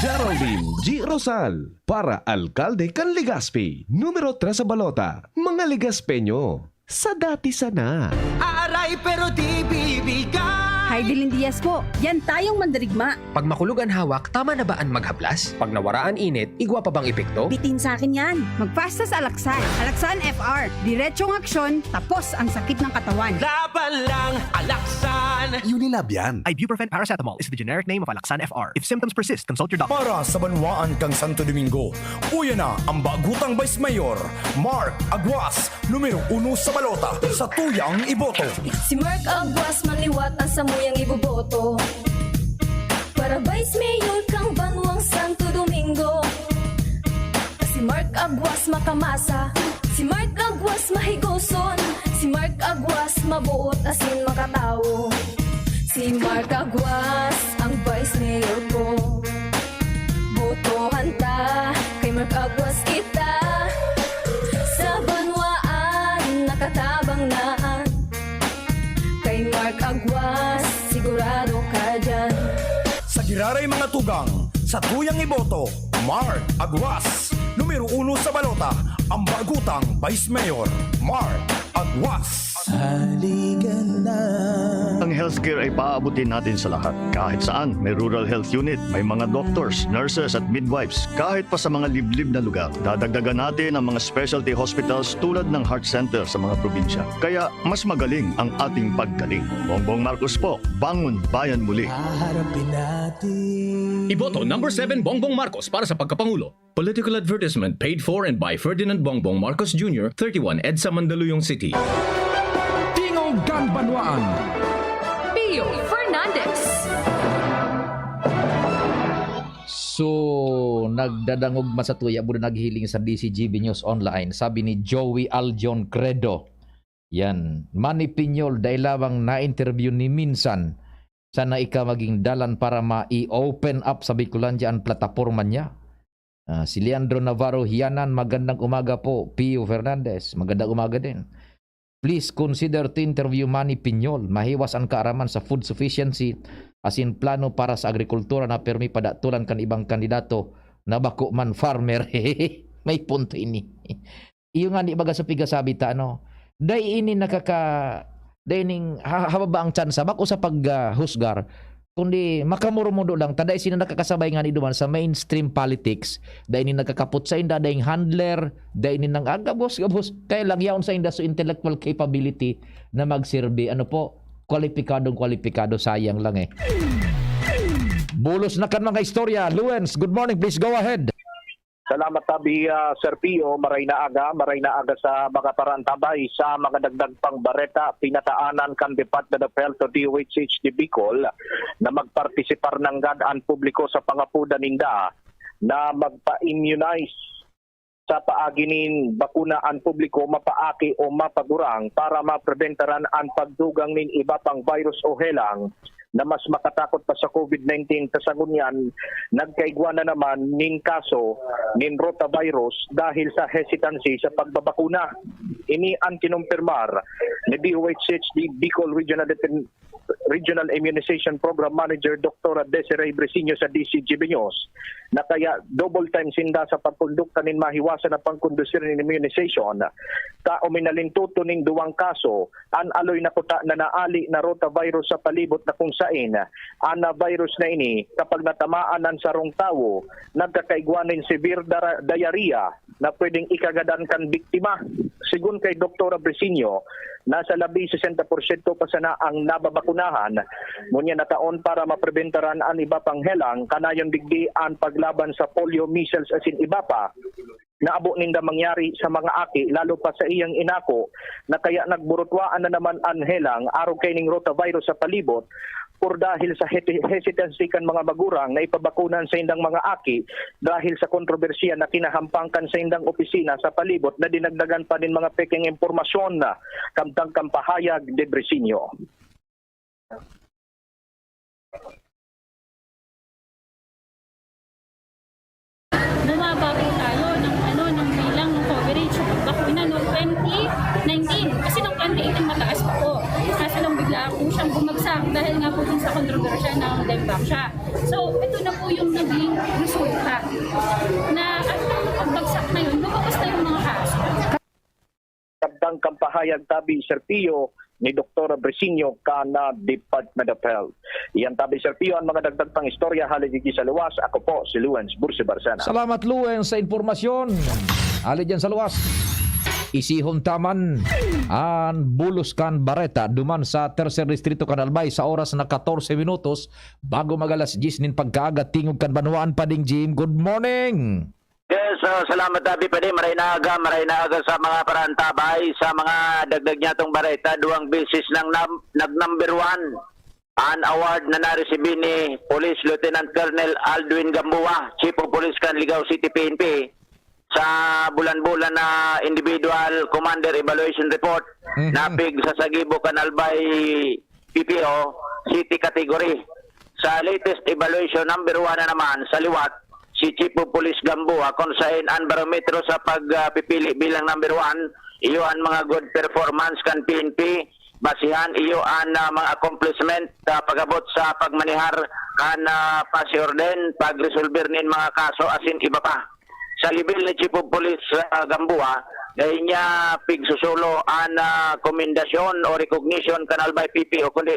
Geraldine G. Rosal, para alkalde kan Legazpi. Numero tres sa balota, mga Legaspeño. Sa dati sana. Aaray pero di bibigay. Hi, Dilin Diaz po. Yan tayong mandirigma. Pag makulog an hawak, tama na ba an maghaplas? Pag nawara an init, igwa pa bang epekto? Bitin sa akin yan. Mag-fast sa Alaxan. Alaxan F R. Diretsong aksyon, tapos ang sakit ng katawan. Laban lang, Alaxan! Unilab yan. Ibuprofen paracetamol is the generic name of Alaxan F R. If symptoms persist, consult your doctor. Para sa banwaan kan Santo Domingo, uya na ang bagutang Vice Mayor, Mark Aguas, numero uno sa balota, sa tuyang iboto. Si Mark Aguas man liwat ang samuyang iboboto. Para Vice Mayor kang banwang Santo Domingo. Si Mark Aguas makamasa, si Mark Aguas mahigoson, si Mark Aguas mabuot asin makatawo. Si Mark Aguas ang Vice Mayor ko. Botohan ta, kay Mark Aguas kita. Sa banwaan, nakatabang na. Kay Mark Aguas, sigurado ka dyan. Sa giraray mga tugang, sa tuyang iboto, Mark Aguas. Numero uno sa balota, ang bagutang Vice Mayor, Mark Aguas. Halikan na. Ang healthcare ay paabutin natin sa lahat. Kahit saan, may rural health unit, may mga doctors, nurses at midwives. Kahit pa sa mga liblib na lugar, dadagdagan natin ang mga specialty hospitals tulad ng heart center sa mga probinsya. Kaya, mas magaling ang ating paggaling. Bongbong Marcos po, bangon bayan muli. Haharapin natin. Iboto number seven Bongbong Marcos para sa pagkapangulo. Political advertisement paid for and by Ferdinand Bongbong Marcos Junior, thirty-one EDSA, Mandaluyong City. Tingog kan Banwaan. Pio Fernandez. So, nagdadangog man sa tuya, buda naghiling sa D C G B News Online. Sabi ni Joey Aljon Credo, yan, Manny Piñol, dai lamang na-interview ni minsan. Sana ika maging dalan para ma-i-open up sa Bicolandia an plataporma niya. Ah, si Leandro Navarro Hianan, magandang umaga po, Pio Fernandez. Magandang umaga din. Please consider to interview Manny Piñol. Mahiwas an kaaraman sa food sufficiency, asin plano para sa agrikultura na permi padatolan kan ibang kandidato na bako man farmer. May punto ini. Iyo nga, di baga sa pigasabi ta, ano? Dai ini nakaka-, dai ning ha-, hababa ang tsansa, bako sa pag, ah, husgar. Kundi makamurumudo lang, ta dai sila nakakasabay ngani duman sa mainstream politics. Dai nin nagkakapot sainda, daing handler, dai nin nang-, ah, gabos, gabos. Kaya lang, yaon sainda so intellectual capability na magserbi. Ano po? Kwalipikadong kwalipikado, sayang lang eh. Bulos na kan mga istorya. Luens, good morning. Please go ahead. Salamat tabi, ah, Sir Pio. Maray na aga, maray na aga sa mga parantabay. Sa mga dagdag pang bareta, pinataanan kan Department of Health o D O H H D Bicol na magpartisipar nanggad an publiko sa pangapodan ninda na magpa-immunize. Sa paagi nin bakuna an publiko mapaaki o mapagurang para mapreventaran an pagdugang nin iba pang virus o helang na mas makatakot pa sa COVID nineteen. Ta sa ngunyan, nagkaigwa na naman nin kaso nin rotavirus dahil sa hesitancy sa pagbabakuna. Ini an kinumpirmar ni D O H H D Bicol Regional Depend-, Regional Immunization Program Manager Doktora Desiree Briseño sa D C G B News na kaya double time sinda sa pagkondukta nin mahiwasan na pagkondusir nin immunization. Ta uminalintuto nin duwang kaso an aloy na kuta na naali na rotavirus sa palibot, na kung saen an virus na ini, kapag natamaan an sarong tawo, nagkakaigwa nin severe dara-, diarrhea na pwedeng ikagadan kan biktima. Segun kay Doktora Briseño, nasa labi sesenta porsyento pa sana ang nababakunahan. Ngunyan na taon para mapreventaran an iba pang helang, kanayon digdi an paglaban sa polio, measles asin iba pa. Naabo ninda mangyari sa mga aki, lalo pa sa iyang inako, na kaya nagburutwaan na naman an helang arog kaining rotavirus sa palibot, or dahil sa heti-, hesitancy kan mga magurang na ipabakuna an saindang mga aki dahil sa kontrobersiya na kinahampang kan saindang opisina sa palibot na dinagdagan pa nin mga pekeng impormasyon, kamtang kan pahayag ni Briseño. Bumaba po tayo ng, ano, ng bilang ng coverage sa pagbakuna noong twenty nineteen. Kasi noong twenty eighteen, mataas pa po. Kaso lang, bigla po siyang bumagsak dahil nga po dun sa kontrobersiya ng Dengvaxia. So, ito na po yung naging resulta na at pagbagsak na yun, lumabas na yung mga kaso. Kamtang kan pahayag tabi, Sir Pio, ni Doktora Briseño kan Department of Health. Iyan tabi, Sir Pio, an mga dagdag pang istorya hali digdi sa luwas. Ako po si Luens Bursi Barcena. Salamat, Luens, sa impormasyon. Hali diyan sa luwas. Isihon ta man an bulos kan bareta duman sa Tercer Distrito kan Albay sa oras na katorse minutos bago mag-alas dyes nin pagkaaga, tingog kan banwaan. Pading Jim, good morning! Yes, ah, salamat, Abi Padi. Maray na aga, maray na aga sa mga parantabay. Sa mga dagdag niyatong bareta, duwang beses nang nam-, nag-number one an award na naresibi ni Police Lieutenant Colonel Aldwin Gamboa, Chief of Police kan Ligao City P N P, sa bulan-bulan na Individual Commander Evaluation Report Mhm. na pigsasagibo kan Albay P P O City Category. Sa latest evaluation, number one na naman sa liwat si Chief of Police Gamboa, kung sain an barometro sa pag, ah, pipili bilang number one, iyo an mga good performance kan P N P, basihan iyo an, ah, mga accomplishment, ah, pag-abot sa pagmanihar kan, ah, pasiorden, pagresolber nin mga kaso, asin iba pa. Sa level ni Chief of Police, ah, Gamboa, dai niya pigsusulo an, ah, komendasyon o recognition kan Albay P P O, kundi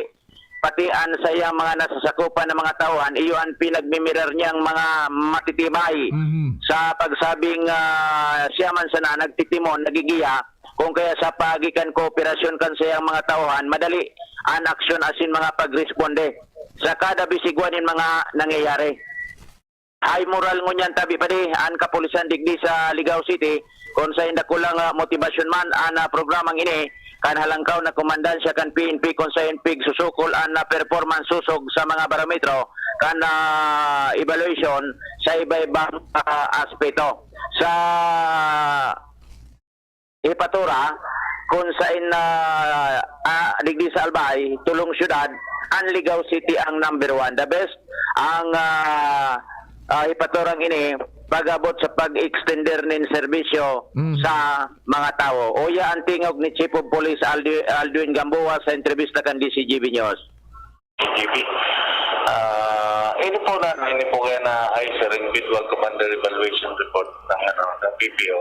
pati an saiyang mga nasasakupan na mga tauhan, iyo an pinagmimirar niyang mga matitibay Mhm. sa pagsabing, ah, siya man sana nagtitimon, nagigiya, kung kaya sa paagi kan kooperasyon kan saiyang mga tauhan, madali an aksyon asin mga pagresponde sa kada bisigwa nin mga nangyayari. High moral ngunyan tabi pa di an kapulisan digdi sa Ligao City, kun sain dakulang, ah, motibasyon man an, ah, programang ini kan halangkaw na komandansya kan P N P, kun sain pigsusukol an, ah, performance sosog sa mga barometro kan, ah, evaluation sa iba-ibang, ah, aspeto. Sa Jefatura, kun sain, ah, ah, digdi sa Albay, tolong syudad, an Ligao City ang number one. The best, ang, ah, ah, jefaturang ini, pag-abot sa pag-extender nin serbisyo Mhm. sa mga tawo. Uya an tingog ni Chief of Police Aldi-, Aldwin Gamboa sa entrevista kan D C G B News. G B. Ah, ini po na, ini po kaya na ay, sir, individual commander evaluation report ng, ano, ng P P O.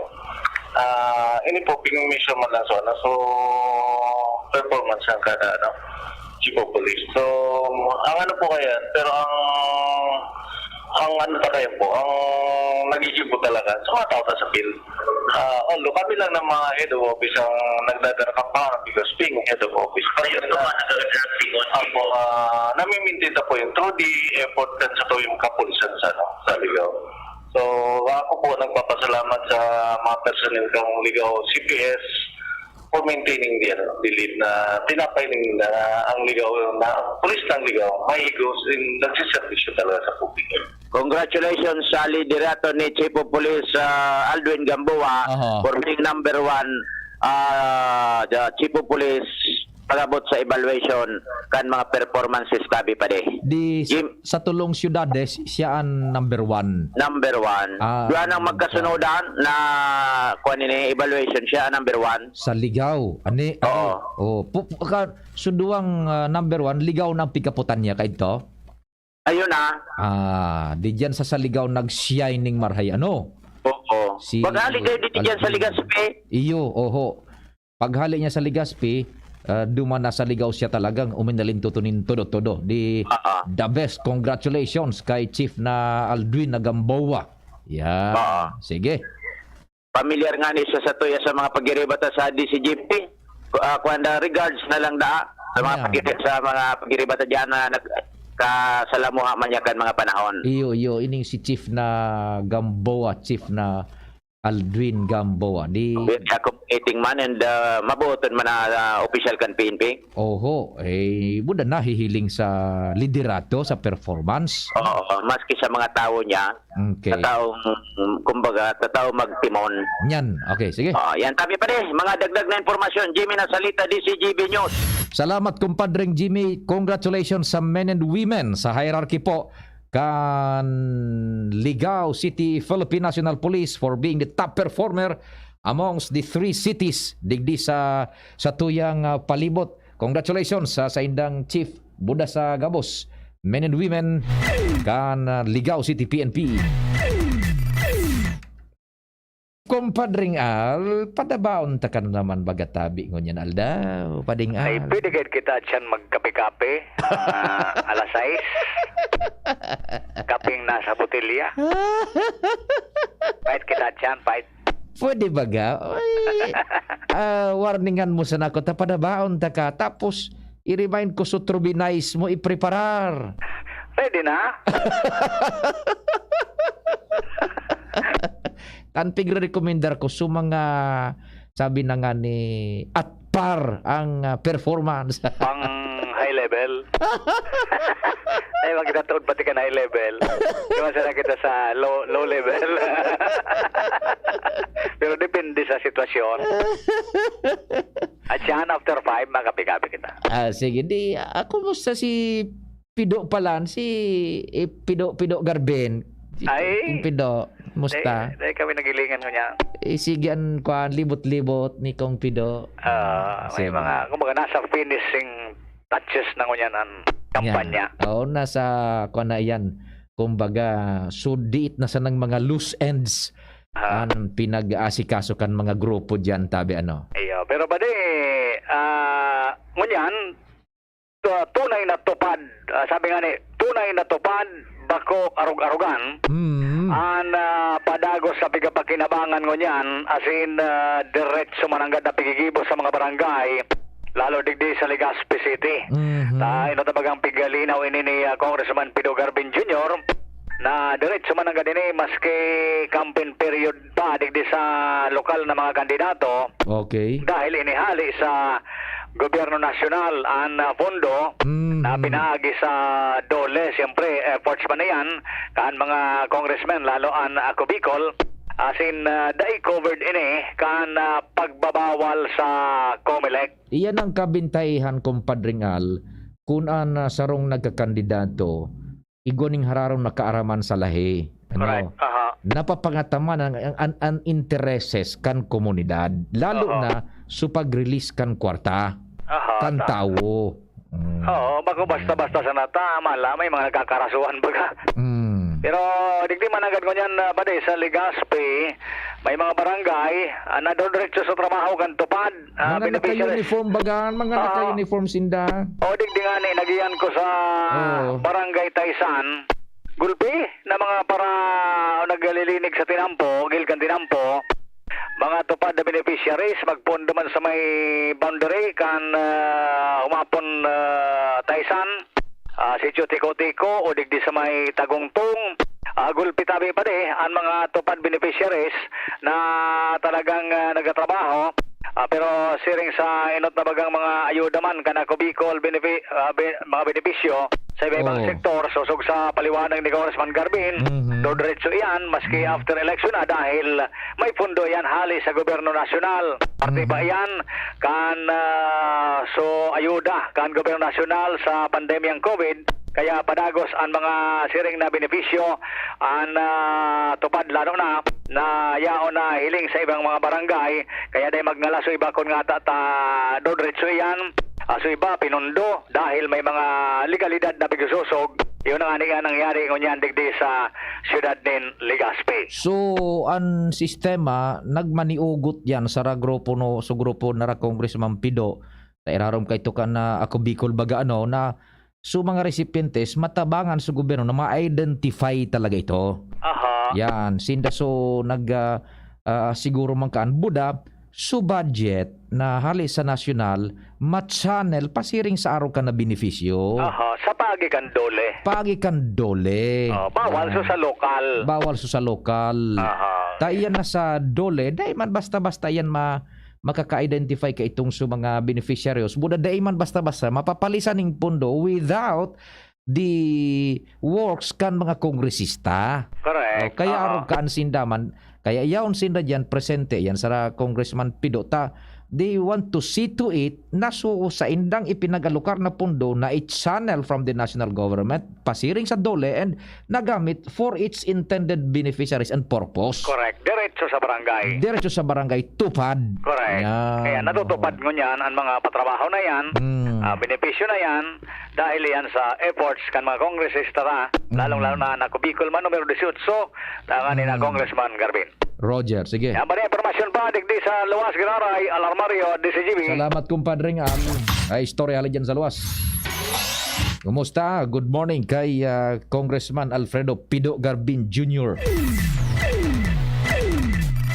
Ah, ini po, pinomeasure man lang so, ano, so, performance ng kada, ano, Chief of Police. So, ang ano po kaya, pero ang, ang ano pa kaya po, ang nagiging po talaga sa mga tao sa field. Ah, although kami lang ng mga head of office ang nagdadala ka pa, because being head of office, pero yun na, opo, ah, nami-maintain na po yung through the effort kan sa tuwing kapulisan sa, ano, sa Ligao. So, ako po nagpapasalamat sa mga personnel kang Ligao C P S for maintaining the, ano, the lead na tinapay nila ang Ligao, na pulis ng Ligao, may higos din nagsiservisyo talaga sa publiko. Congratulations sa liderato ni Chief of Police, ah, Aldwin Gamboa, Aha. for being number one, ah, the Chief of Police pag-abot sa evaluation kan mga performances tabi pa di. Di sa, Jim. Sa tulong syudades, siya ang number one. Number one. Ah, Duha nang magkasunodan na, kuwan ini, evaluation, siya ang number one. Sa Ligao. Ani, Oo. ano, oh, pu-, pu-, ka, so duwang, ah, number one, Ligao na ang pikaputan niya, kaidto? Ayun, ah. Ah, di dyan sa, sa Ligao nag-shining marhay, ano? Oo. Si Maghali kayo dito dyan sa Alvin. Legazpi. Iyo, oho. Paghali niya sa Legazpi, ah, duman na sa Ligao siya talagang uminalintuto nin todo-todo. Di, Ah, ah. the best. Congratulations kay Chief na Aldwin na Gamboa. Yan. Ah, ah. Sige. Pamilyar nga ni siya sa tuya sa mga pagiribata sa D C G P. Ku-, ah, kuwan da, regards na lang da sa mga Yeah. pagiri-, sa mga pagiribata diyan na nag-, kasalamuha man niya kan mga panahon. Iyo, iyo. Ining si Chief na Gamboa, Chief na Aldwin Gamboa. Di With accommodating man and, ah, mabuoton man na, ah, opisyal kan P N P. Oho, eh, buda nahihiling sa liderato, sa performance. Oo, maski sa mga tao niya, Okay. sa taong, kumbaga, sa taong magtimon. Yan. Okay, sige. Ah, yan. Tabi pa di, mga dagdag na impormasyon, Jimmy Nasalita, D C G B News. Salamat, kumpadreng Jimmy. Congratulations sa men and women sa hierarchy po kan Ligao City Philippine National Police for being the top performer amongst the three cities digdi sa, sa tuyang, ah, palibot. Congratulations sa saindang chief, buda sa gabos, men and women kan, ah, Ligao City P N P. Kumpadring Al, padabaon ta ka na naman baga tabi ngunyan aldaw, Pading Ay, Al. Pwede gayud kita diyan magkape-kape, ah, alas sais. Kapeng nasa botelya. Pait kita diyan, pait. Pwede baga? Ay, ah, warningan mo sana ako, ta padabaon ta ka. Tapos, i-remind ko, so, trubinais mo ipreparar. Pwede na. Kan pigre-rekomendar ko, so, mga, sabi na nga ni, at par ang, ah, performance. Pang high level. Ay, wag kita tuod pati kan high level. Di ba, sana kita sa low, low level. Pero depende sa sitwasyon. At siya, after five, magkape-kape kita. Ah, sige. Di, ah, kumusta si Pido palan, si, eh, Pido, Pido Garben? Si Ay. Kong Pido, musta? Dai, dai kami nagilingan ngunyan. Eh, sige, an, kwan, libot-libot ni Kong Pido. Ah, may Sige. mga, kumbaga, nasa finishing touches na ngunyan ang kampanya. Yan. Oo, nasa, kwan na yan. Kumbaga, sudiit na sanang mga loose ends Ah. ang pinag-aasikaso kan mga grupo diyan, tabi, ano? Iyo, pero padi, ah, ngunyan, tu-, tunay na tupad, ah, sabi nga ni, tunay na tupad, bako arog-arogan. Mm. An, ah, padagos sa pigapakinabangan ngunyan, as in, ah, diretso mananggad na pigigibo sa mga barangay, lalo digdi sa Legazpi City. Mhm. Ta, ino ta bagang pigalinaw ini ni, ah, Congressman Pido Garben Junior, na diretso mananggad ini maski campaign period pa digdi sa lokal na mga kandidato. Okay. Dahil inihali sa gobyerno nasyonal an, ah, pondo Mhm. na pinaagi sa DOLE, siyempre, efforts pa na yan, kan mga congressmen, lalo an, ah, Ako Bicol, as in, ah, dai covered ini kan, ah, pagbabawal sa Comelec. Iyan ang kabintahihan, Compadre Al, kun an, ah, sarong nagkakandidato, igwa ning hararom na kaaraman sa lahi. Ano? Correct. Aha. Napapangataman ang, ang, ang, ang intereses kan komunidad, lalo Aha. na sa pag-release kan kwarta, Aha, kan ta- tawo. Mm. Oo, bako basta-basta sana ta, mala, may mga nagkakarasuhan baga. Mm. Pero digdi man agad ngunyan, ah, padi sa Legazpi, may mga barangay, ah, na diretso sa trabaho kan TUPAD, ah, Mga beneficiaries. naka-uniform baga, mga Ah. naka-uniform sinda. O, digdi nga ni, nagiyan ko sa Oo. Barangay Taisan. Gulpi na mga para naglilinig sa tinampo, gil kan tinampo. Mga TUPAD na beneficiaries, magpondo man sa may boundary kan, ah, Humapon, ah, Taisan, ah, Sitio Tiko-Tiko o digdi sa may Tagungtong. Ah, gulpi tabi padi an mga TUPAD beneficiaries na talagang, ah, nagtatrabaho. Ah, pero siring sa enot na bagang mga ayuda man kan Ako Bicol benefi-, ah, be-, mga benepisyo sa iba-ibang Oo. sektor, sosog sa paliwanag ni Congressman Garbin, Mhm. diretso iyan, maski Mhm. after election na, dahil may pundo yan hali sa gobyerno nasyonal. Parte pa Mhm. iyan kan, ah, so, ayuda kan gobyerno nasyonal sa pandemyang COVID, kaya padagos an mga siring na benepisyo an, ah, TUPAD, lalo na, na yaon na hiling sa ibang mga barangay, kaya dai magngalas so iba kun ngata ta diretso iyan, ah, so iba pinundo dahil may mga legalidad na pigsusog. Yun ang ani nga nangyari ngunyan digdi sa siyudad nin Legazpi. So, an sistema nagmaniugot yan sa ra grupo no, sa grupo na ra Congressman Pido, sa irarom kay ito kan, ah, Ako Bicol baga ano, na so mga recipientes, matabangan sa gobyerno na ma-identify talaga ito. Aha. Yan, sinda so nag, ah, ah, siguro man kaan, buda, so budget na hali sa nasyonal, ma-channel pasiring sa arog kan na benepisyo. Aha, sa paagi kan DOLE. Paagi kan DOLE. Oh, bawal Yan. so sa lokal. Bawal so sa lokal. Aha. Ta iyan na sa DOLE, dai man basta-basta iyan ma-, makaka-identify ka itong sa mga beneficiaries. Buda dai man basta-basta mapapalisan ning pondo without the works kan mga kongresista. Correct. O, kaya Oo. arog kaan sinda man, kaya yaon sinda diyan presente, yan sa Congressman Pido, ta they want to see to it na so saindang ipinag-alokar na pondo na i-channel from the national government pasiring sa DOLE and nagamit for its intended beneficiaries and purpose. Correct. Diretso sa barangay. Diretso sa barangay, TUPAD. Correct. Yan. Kaya natutupad ngunyan ang mga patrabaho na yan, Mm. ah, benepisyo na yan, dahil yan sa efforts kan mga kongresista ra, Mm. lalong-lalo na Ako Bicol man, numero dieciocho, tangan ni na Mm. Congressman Garbin. Roger, sige. Yan ba na impormasyon pa, digdi sa Luwas, Giraray, Alarmario, D C G B. Salamat, kumpadre, nga ang, ay, istorya hali dyan sa Luwas. Kumusta? Good morning kay, ah, Congressman Alfredo Pido Garbin Junior.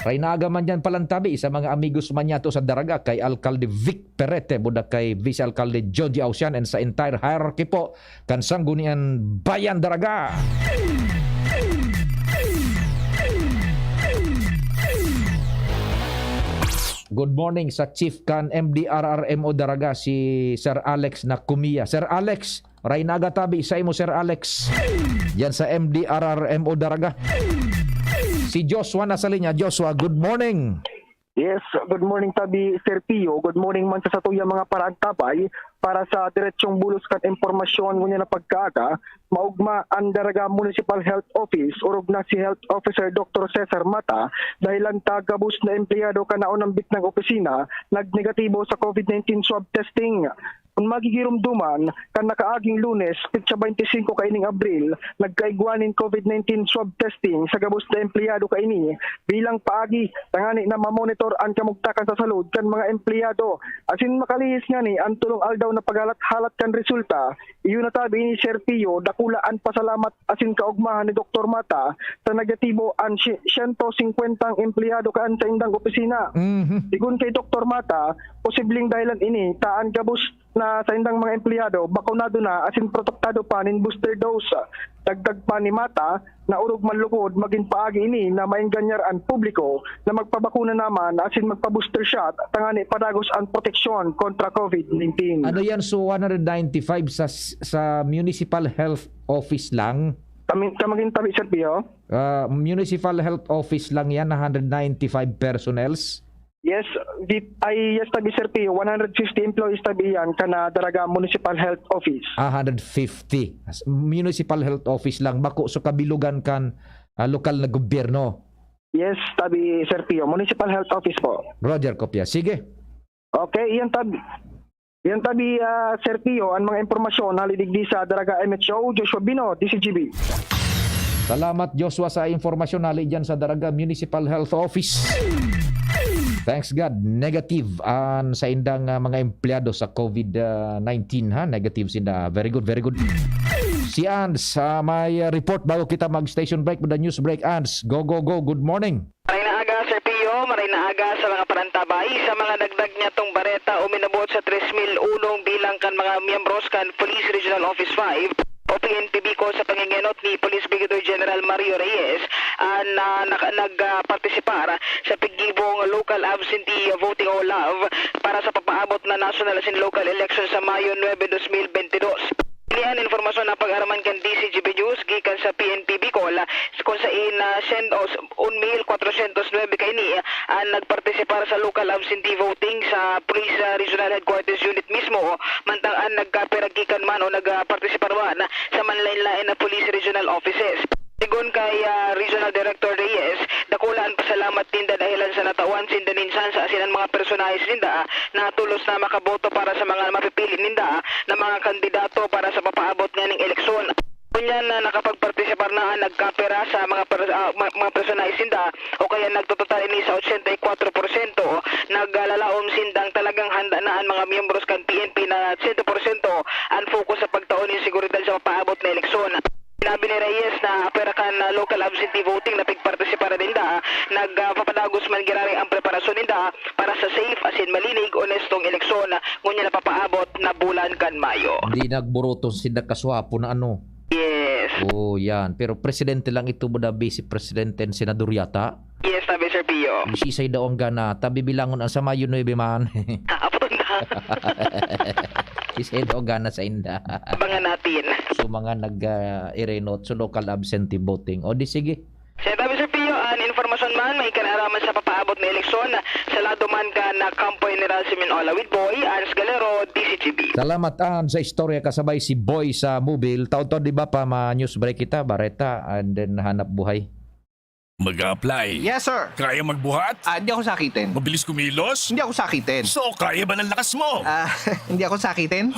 Raynaga man dyan palantabi sa mga amigos manyato sa Daraga, kay Alkalde Vic Perete, buda kay Vice Alkalde John G. Ausian, and sa entire hierarchy po kan Sangguniang Bayan Daraga. Good morning sa Chief kan M D R R M O Daraga, si Sir Alex Nakumiya. Sir Alex, Raynaga tabi sa imo, Sir Alex. Yan sa M D R R M O Daraga. Si Joshua nasa linya. Joshua, good morning. Yes, good morning tabi, Sir Pio. Good morning man sa satuyang mga paraagtabay. Para sa diretsyong bulos kan impormasyon ngunyan na pagkaaga, maogma an Daraga Municipal Health Office, orog na si Health Officer Doctor Cesar Mata, dahilan ta gabos na empleyado kan naunang bitnang opisina nagnegatibo sa COVID nineteen swab testing. Kun magigiromdoman, kan nakaaging Lunes, petsa twenty-five kaining Abril, nagkaigwa nin COVID nineteen swab testing sa gabos na empleyado kaini bilang paagi tangani na mamonitor an kamugtakan sa salud kan mga empleyado. Asin makalihis ngani an tolong aldaw na paghalat-halat kan resulta. Iyo na tabi ni Sir Pio, dakula an pasalamat asin kaogmahan ni Doktor Mata sa negatibo an si-, siyento singkwentang empleyado kan saindang opisina. Mhm. Sigon kay Doktor Mata, posibleng dahilan ini ta an gabos na saindang mga empleyado bakunado na asin protektado pa nin booster dose. Dagdag pa ni Mata na orog man lugod magin paagi ini na maenganyar an publiko na magpabakuna naman asin magpa-booster shot tangani padagos an proteksyon kontra COVID nineteen. Ano yan? So, one hundred ninety-five sa, sa Municipal Health Office lang? Kami, kamagin tabi, Sir Pio? Ah, Municipal Health Office lang yan, one hundred ninety-five personnels? Yes, di, ay, yes, tabi, Sir Pio, one hundred fifty employees tabi yan, kana Daraga Municipal Health Office. Ah, hundred fifty. As-, Municipal Health Office lang, bako sa kabilugan kan, ah, lokal na gobyerno. Yes, tabi, Sir Pio, Municipal Health Office po. Roger, kopya. Sige. Okay, iyan tabi. Iyan tabi, ah, Sir Pio, ang mga impormasyon hali digdi sa Daraga M H O, Joshua Bino, D C G B. Salamat, Joshua, sa impormasyon hali dyan sa Daraga Municipal Health Office. Thanks God, negative an saindang, ah, mga empleyado sa COVID nineteen, ha? Negative sinda. Very good, very good. Si Ans, ah, may, ah, report bago kita mag-station break with the news break. Ans, go, go, go. Good morning. Maray na aga, Sir Pio. Maray na aga sa mga parantabay. Sa mga dagdag niyatong bareta, uminabot sa tres mil uno bilang kan mga miyembros kan Police Regional Office five o P N P Bicol sa pangingenot ni Police Brigadier General Mario Reyes, ah, na naka-, nag, ah, partisipar sa pigibong local absentee voting o LAV para sa papaabot na national asin local election sa Mayo nuebe, dos mil bente dos. Ini an impormasyon na pag-araman kan D Z G B News gikan sa P N P Bicol, kung sain na siyento, un mil kwatrosyentos nuebe kaini an nagpartisipar sa local absentee voting sa Police, ah, Regional Headquarters Unit mismo, mantang an nagkapira gikan man o nagpartisipar man sa manlaen-laen na police regional offices. Sigon kay, ah, Regional Director Reyes, dakula an pasalamat ninda dahelan sa natawan sinda nin tsansa asin an mga personahe ninda na tolos na makaboto para sa mga mapipili ninda na mga kandidato para sa papaabot nganing eleksyon. Ngunyan na nakapagpartisipar na an nagkapira sa mga per-, ah, ma-, mga personahe sinda o kaya nagtototal ini sa ochenta y cuatro porsyento, naglalaom sindang talagang handa na an mga miyembros kan P N P na sento porsyento an focus sa pagtao nin seguridad sa papaabot na eleksyon. Sinabi ni Reyes na apwera kan, ah, local absentee voting na pigpartisipar ninda, nagpapadagos man giraray ang preparasyon ninda para sa safe asin malinig, onestong eleksyon ngunyan na papaabot na bulan kan Mayo. Hindi nagburoto sinda kaswapo na ano. Yes. Oh, yan. Pero presidente lang ito, buda vice presidente and senador yata. Yes, sabi Sir Pio. Sisay daw ang gana, tabi bilangon ang sa Mayo nuebe man. Apunta. Sisay daw ang gana sa inda. Abangan natin. So, mga nag, ah, irenot, so local absentee voting. O di sige. Sa tabi Sir Pio, an informasyon man, may kanaraman sa papaabot na eleksyon, sa lado man kan na Kampo General Simeon Ola with Boy, Ans Galero, D Z G B. Salamat, An, sa istorya kasabay si Boy sa Mobil. Taon-taon, di ba, pa ma-news break kita, bareta, and then hanap buhay. Mag-a-apply? Yes, sir. Kaya magbuhat? Ah, di ako sakitin. Mabilis kumilos? Hindi ako sakitin. So, kaya ba ng lakas mo? Ah, hindi ako sakitin.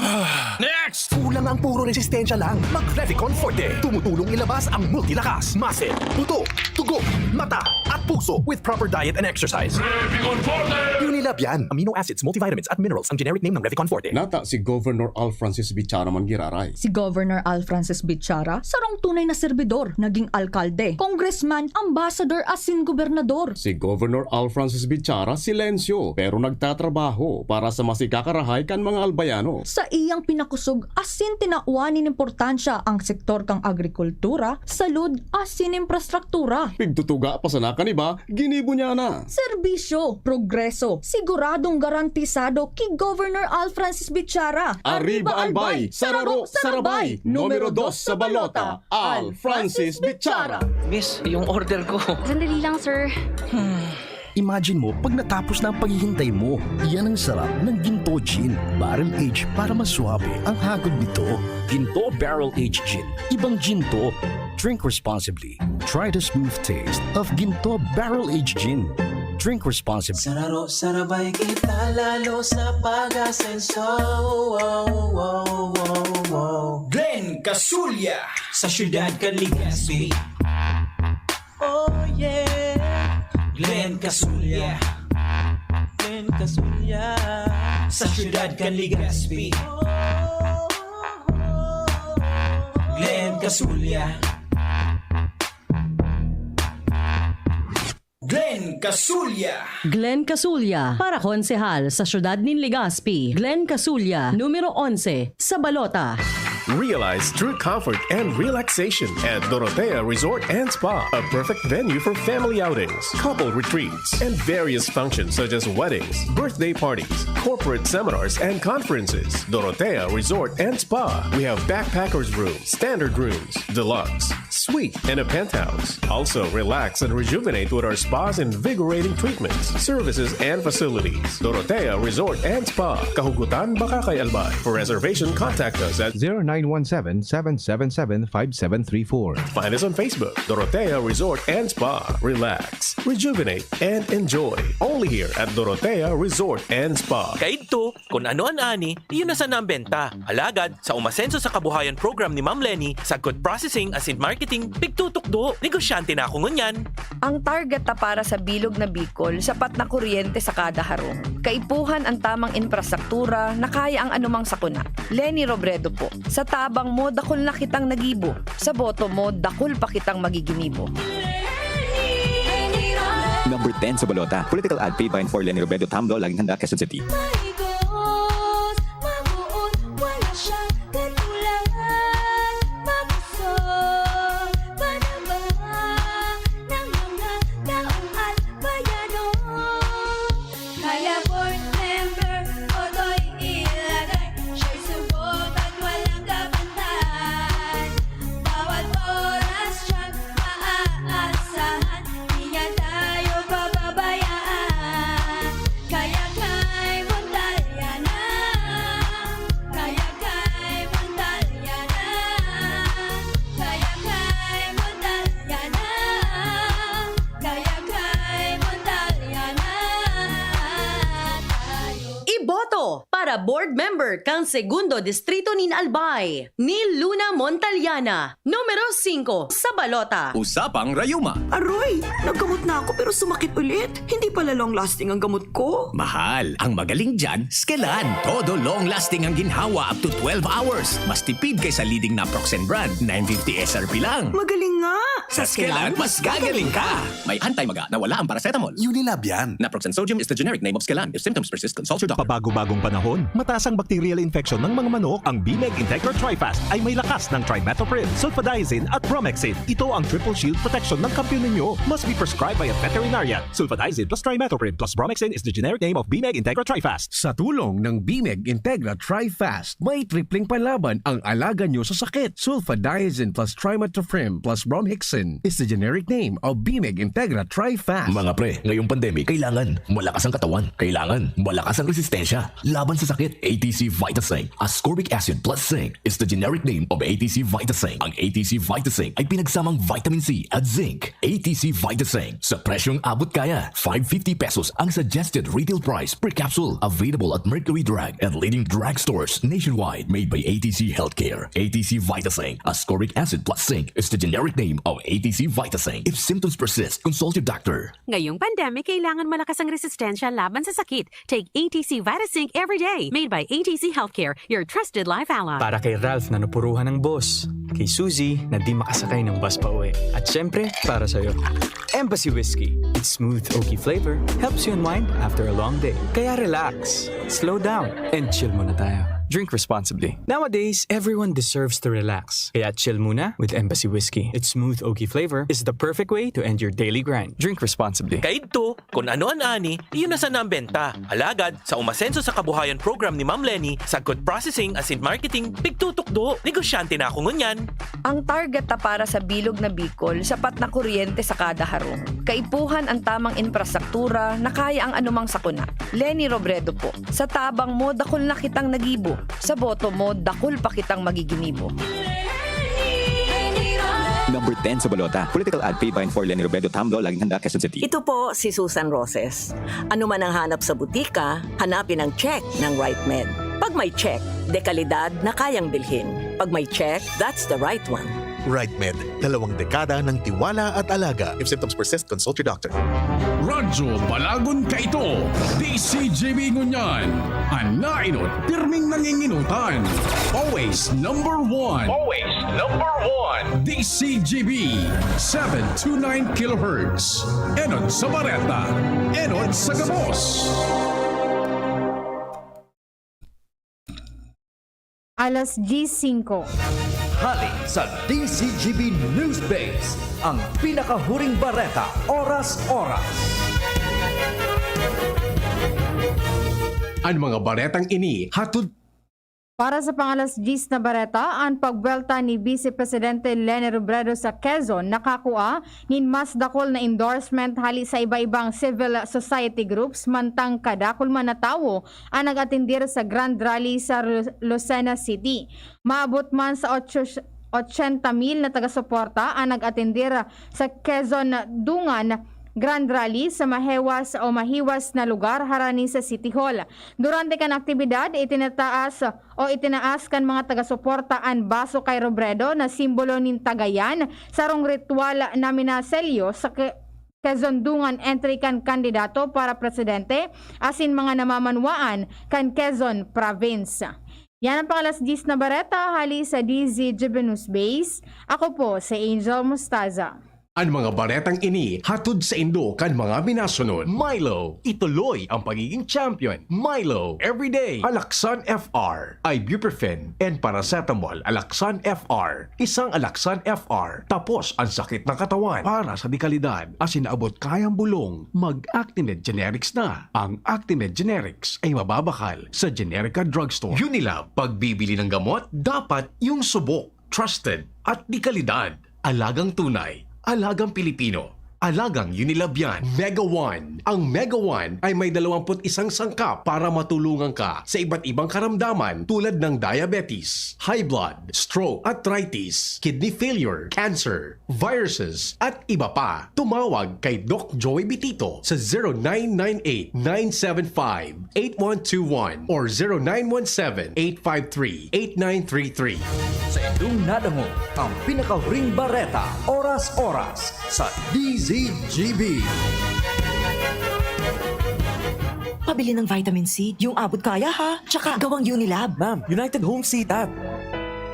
Next! Kulang ang puro resistensya lang. Mag Revicon Forte. Tumutulong ilabas ang multilakas, muscle, buto, dugo, mata, at puso with proper diet and exercise. Revicon Forte! Unilab yan. Amino acids, multivitamins, at minerals ang generic name ng Revicon Forte. Nata si Governor Al Francis Bichara man giraray. Si Governor Al Francis Bichara, sarong tunay na serbidor, naging alkalde, congressman, ambassador, asin gobernador. Si Governor Al Francis Bichara, silencio, pero nagtatrabaho para sa masikakarahay kan mga Albayano. Sa iyang pinakusog asin tinawan nin importansya ang sektor kan agrikultura, salud, asin infrastruktura. Pigtutuga pa sana kan iba, ginibo niya na. Serbisyo, progreso, siguradong garantisado ki Governor Al Francis Bichara. Arriba, Albay! Sararo, sarabay! Numero dos sa balota, Al Francis Bichara. Miss, yung order ko. Sandali lang, sir. Imagine mo, pag natapos na ang paghihintay mo, iyan ang sarap ng Ginto Gin. Barrel aged para mas suabe ang hagod nito. Ginto Barrel Aged Gin. Ibang gin to. Drink responsibly. Try the smooth taste of Ginto Barrel Aged Gin. Drink responsibly. Sararo, sarabay kita lalo sa pag-asenso. Wow, wow, wow, wow. Glenn Casulya sa siyudad kan Legazpi. Oh yeah. Glenn Casulya. Glenn Casulya. Sa siyudad kan Legazpi. Glenn Casulya. Glenn Casulya. Glenn Casulya, para konsehal sa siyudad nin Legazpi. Glenn Casulya, numero onse, sa balota. Realize true comfort and relaxation at Dorotea Resort and Spa, a perfect venue for family outings, couple retreats, and various functions such as weddings, birthday parties, corporate seminars, and conferences. Dorotea Resort and Spa. We have backpackers room, standard rooms, deluxe, suite, and a penthouse. Also, relax and rejuvenate with our spa's invigorating treatments, services, and facilities. Dorotea Resort and Spa, Kahugutan, Bacacay, Albay. For reservation, contact us at zero nine one seven, seven seven seven, five seven three four. Find us on Facebook, Dorotea Resort and Spa. Relax, rejuvenate, and enjoy. Only here at Dorotea Resort and Spa. Kaidto, kun ano an ani, iyo na sana an benta. Alagad, sa umasenso sa kabuhayan program ni Ma'am Leni, sagkod processing asin marketing Pigtutukdo, negosyante na ako ngunyan. Ang target ta para sa bilog na Bicol, sapat na kuryente sa kada harong. Kaipuhan an tamang infrastruktura na kaya ang anumang sakuna. Leni Robredo po. Sa tabang mo, dakul na kitang nagibo. Sa boto mo, dakul pa kitang magiginibo. Number ten sa balota. Political ad paid by and for Leni Robredo, Tamlo, Laging Handa, Quezon City. Maigos, mabuot, wala siyang katulahan. Makusog, panabang ng mga taong albayano. Kaya board member, boto'y ilagay. Siya'y subok at walang kabantay. Bawat oras siyang maaasahan. Di niya tayo pababayaan. Kaya kay Montalyana, kaya kay Montalyana, kaya kay Montalyana, kaya kay Montalyana tayo. Iboto para board member kan Segundo Distrito nin Albay, ni Luna Montalyana, numero singko sa balota. Usapang Rayuma. Aroy! Naggamot na ako pero sumakit ulit. Hindi pala long-lasting ang gamot ko. Mahal, ang magaling dyan, Skelan. Todo long-lasting ang ginhawa up to twelve hours. Mas tipid kaysa leading naproxen brand, nine fifty S R P lang. Magaling nga! Sa Skelan, mas gagaling ka! May anti-maga na wala ang paracetamol. Unilab yan. Naproxen sodium is the generic name of Skelan. If symptoms persist, consult your doctor. Pabagong-bagong panahon, mataas ang bacterial infection ng mga manok. Ang Bimeg Integra Trifast ay may lakas ng trimethoprim, sulfadiazine at bromhexin. Ito ang triple shield protection ng kampiyon ninyo. Must be prescribed by a veterinarian. Sulfadiazine plus trimethoprim plus bromhexin is the generic name of Bimeg Integra Trifast. Sa tulong ng Bimeg Integra Trifast, may tripling panlaban ang alaga nyo sa sakit. Sulfadiazine plus trimethoprim plus bromhexin is the generic name of Bimeg Integra Trifast. Mga pre, ngayong pandemic, kailangan malakas ang katawan. Kailangan malakas ang resistensya laban sa sakit. A T C Vitasync, ascorbic acid plus zinc is the generic name of A T C Vitasync. Ang A T C Vitasync ay pinagsamang vitamin C at zinc. A T C Vitasync, sa presyong abot kaya, five fifty pesos ang suggested retail price per capsule. Available at Mercury Drug and leading drugstores nationwide. Made by A T C Healthcare. A T C Vitasync, ascorbic acid plus zinc is the generic name of A T C Vitasync. If symptoms persist, consult your doctor. Ngayong pandemic, kailangan malakas ang resistensya laban sa sakit. Take A T C Vitasync every day. Made by A T C Healthcare, your trusted life ally. Para kay Ralph na napuruhan ng boss. Kay Suzy na di makasakay ng bus pa uwi. At syempre, para sa'yo. Embassy Whiskey. Its smooth oaky flavor helps you unwind after a long day. Kaya relax, slow down, and chill muna tayo. Drink responsibly. Nowadays, everyone deserves to relax. Kaya chill muna with Embassy Whiskey. Its smooth oaky flavor is the perfect way to end your daily grind. Drink responsibly. Kaidto, kun ano an ani, iyo na sana an benta. Alagad, sa umasenso sa kabuhayan program ni Ma'am Leni, sagkod processing asin marketing, pigtutukdo, negosyante na ako ngunyan. Ang target ta para sa bilog na Bicol, sapat na kuryente sa kada harong. Kaipuhan an tamang infrastruktura na kaya ang anumang sakuna. Leni Robredo po. Sa tabang mo, dakul na kitang nagibo. Sa boto mo, dakul pa kitang magiginibo. Number ten sa balota. Political ad paid by and for Leni Robredo, Tamlo, Laging Handa, Quezon City. Ito po si Susan Roses. Ano man ang hanap sa butika, hanapin ang check ng Right Med. Pag may check, dekalidad na kayang bilhin. Pag may check, that's the right one. Right Med, dalawang dekada ng tiwala at alaga. If symptoms persist, consult your doctor. Radyo Balagon Kaito, D C G B ngunyan. An nainot, pirming nanginginutan. Always number one. Always number one. D C G B, seven two nine kilohertz. Enot sa Bareta. Enot sa Gabos. Alas diyes singko. Hali sa D C G B News Base, ang pinakahuring bareta, oras-oras. Ang mga baretang ini hatod Para sa pang-alas diyes na bareta, an pagbuwelta ni Vice Presidente Leni Robredo sa Quezon nakakua nin mas dakul na endorsement hali sa iba-ibang civil society groups, mantang kadakul man na tawo an nag-atendir sa Grand Rally sa Ru-, Lucena City. Maabot man sa otso-, ochenta mil na taga-suporta an nag-atendir sa Quezon dungan Grand Rally sa mahewas o mahiwas na lugar harani sa City Hall. Durante kan aktibidad, itinataas o itinaas kan mga taga-suporta an baso kay Robredo na simbolo nin tagayan, sarong ritual na minaselyo sa ke-, kazondungan entre kan kandidato para presidente asin mga namamanwaan kan Quezon Province. Yan ang pang-alas diyes na bareta hali sa D Z G B News Base. Ako po si Angel Mostaza. An mga baretang ini hatod saindo kan mga minasunod. Milo, ituloy ang pagiging champion. Milo, everyday. Alaxan F R, ibuprofen and paracetamol. Alaxan F R, isang Alaxan F R. Tapos ang sakit ng katawan. Para sa dekalidad, asin abot kayang bulong, mag-Actimed Generics na. Ang Actimed Generics ay mababakal sa Generica Drugstore. Unilab, pagbibili ng gamot, dapat yung subok, trusted, at dekalidad. Alagang tunay, alagang Pilipino, alagang Unilab yan. Mega One. Ang Mega One ay may dalawampu't isang sangkap para matulungan ka sa iba't ibang karamdaman tulad ng diabetes, high blood, stroke, arthritis, kidney failure, cancer, viruses, at iba pa. Tumawag kay Doc Joey Bitito sa zero nine nine eight, nine seven five, eight one two one or zero nine one seven, eight five three, eight nine three three. Sa indong nadangog ang pinakahuring bareta, oras-oras sa D Z G B. Pabili ng vitamin C, yung abot kaya ha, tsaka gawang Unilab. Ma'am, United Home C-Tab.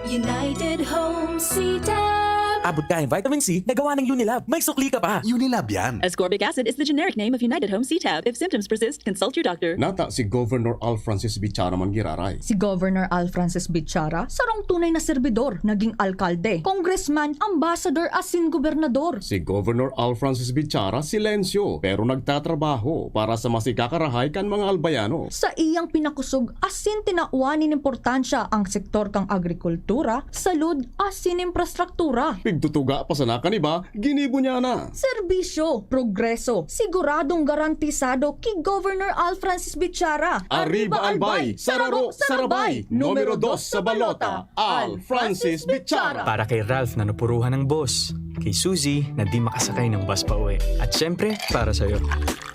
United Home C-Tab. Abot kayang vitamin C na gawa ng Unilab. May sukli ka pa. Unilab yan. Ascorbic acid is the generic name of United Home C-Tab. If symptoms persist, consult your doctor. Nata si Governor Al Francis Bichara man giraray. Si Governor Al Francis Bichara, sarong tunay na serbidor, naging alkalde, congressman, ambassador, asin gobernador. Si Governor Al Francis Bichara, silencio, pero nagtatrabaho para sa masikakarahay kan mga Albayano. Sa iyang pinakusog asin tinawan nin importansya ang sektor kan agrikultura, salud, asin infrastruktura. Pigtutuga pa sana kan iba, ginibo niya na. Serbisyo, progreso, siguradong garantisado ki Governor Al Francis Bichara. Arriba, Albay! Sararo, sarabay! Numero dos sa balota, Al Francis Bichara! Para kay Ralph na napuruhan ng boss, kay Suzy na di makasakay ng bus pauwi, at syempre, para sa'yo.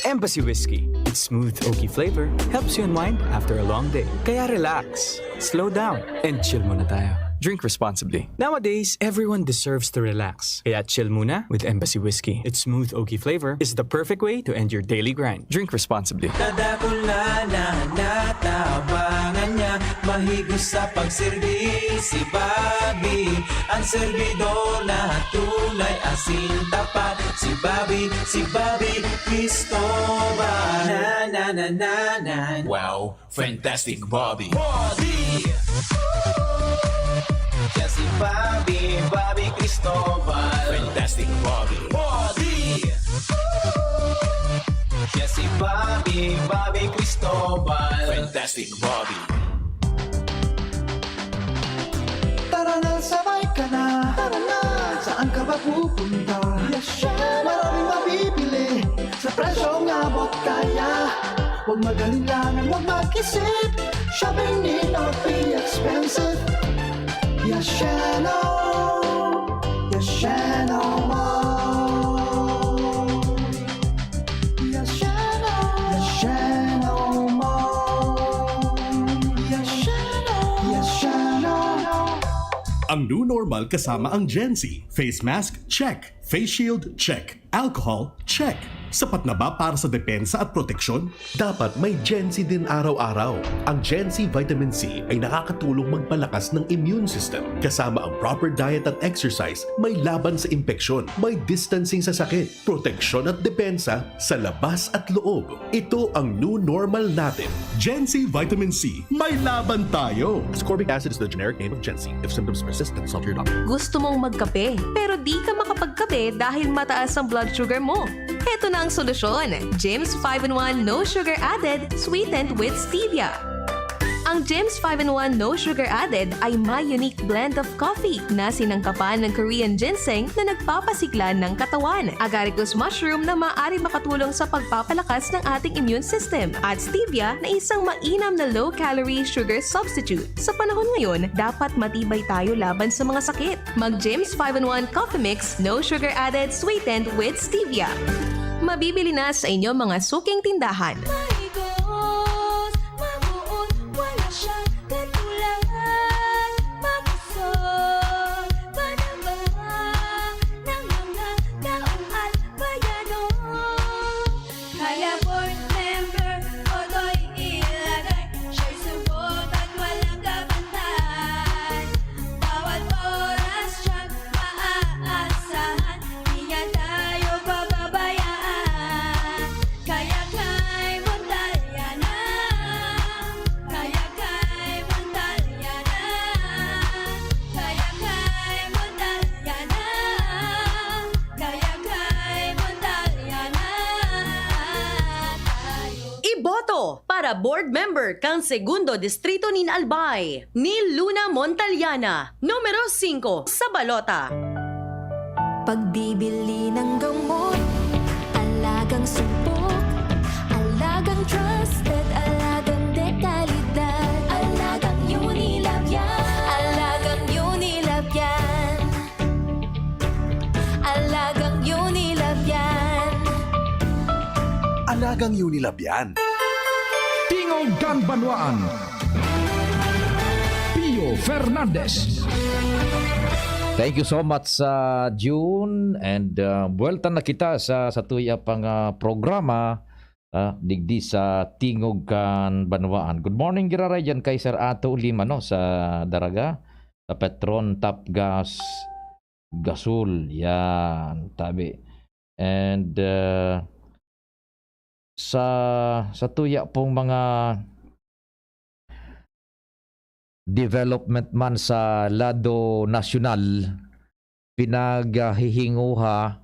Embassy Whiskey. Its smooth, oaky flavor helps you unwind after a long day. Kaya relax, slow down, and chill muna tayo. Drink responsibly. Nowadays, everyone deserves to relax. Kaya chill muna with Embassy Whiskey. Its smooth, oaky flavor is the perfect way to end your daily grind. Drink responsibly. Kadakula na natabangan niya, mahigos sa pagserbi si Bobby. Ang serbidor na tunay asin tapat, si Bobby, si Bobby Cristobal. Na, na, na, na, na. Wow, fantastic Bobby. Bobby! Siya si Bobby, Bobby Cristobal. Fantastic Bobby. Bobby! Siya si Bobby, Bobby Cristobal. Fantastic Bobby. Tara na, sabay ka na. Tara na. Saan ka ba pupunta? Yes, chef. Maraming mabibili sa presyong abot kaya. Huwag mag-alinlangan, huwag mag-isip. Shopping need not be expensive. Yes, Sheno. Yes, Sheno Mall. Yes, Sheno. Yes, Sheno Mall. Yes, Sheno. Yes, Sheno. Ang new normal kasama ang Gen Z. Face mask, check. Face shield, check. Alcohol, check. Sapat na ba para sa depensa at proteksyon? Dapat may Gen Z din araw-araw. Ang Gen Z Vitamin C ay nakakatulong magpalakas ng immune system, kasama ang proper diet at exercise, may laban sa impeksyon, may distancing sa sakit, proteksyon at depensa sa labas at loob. Ito ang new normal natin. Gen Z Vitamin C, may laban tayo! Ascorbic acid is the generic name of Gen Z. If symptoms persist, consult your doctor. Gusto mong magkape, pero di ka makapagkape dahil mataas ang blood sugar mo? Heto na ang solusyon, Jims five-in-one No Sugar Added, sweetened with stevia. Ang Jims five-in-one No Sugar Added ay may unique blend of coffee na sinangkapan ng Korean ginseng na nagpapasigla ng katawan, agaricus mushroom na maaari makatulong sa pagpapalakas ng ating immune system, at stevia na isang mainam na low-calorie sugar substitute. Sa panahon ngayon, dapat matibay tayo laban sa mga sakit. Mag Jims five-in-one Coffee Mix, No Sugar Added, sweetened with stevia. Mabibili na sa inyong mga suking tindahan. Maigos, mabuot, wala siyang katulahan. Mabusog, panabang ng mga taong at bayano. Kaya board member, Otoy ilagay, siya'y subok at walang kabantay. Bawat oras siyang maaasahan, di niya tayo pababayaan. Kaya kay Montaliana, kaya kay Montaliana, kaya kay Montaliana, kaya kay Montaliana tayo. Iboto para board member kan Segundo Distrito nin Albay, ni Luna Montaliana, numero singko sa balota. Pagbibili ng gamot, alagang sumpok, alagang trusted, alagang dekalidad, alagang Unilab yan, alagang Unilab yan, alagang Unilab yan. Alagang Unilab yan. Tingog kan Banwaan. Pio Fernandez. Thank you so much, uh, June. And, uh, buwelta na kita sa, sa tuya pang, uh, programa, uh, digdi sa Tingog kan Banwaan. Good morning, giraray dyan kay Sir Ato Lima, no, sa Daraga, sa Petron, Top Gas, Gasol. Yan, tabi. And, uh, sa, sa tuya pong mga development man sa lado nasyonal, pinaghihinguha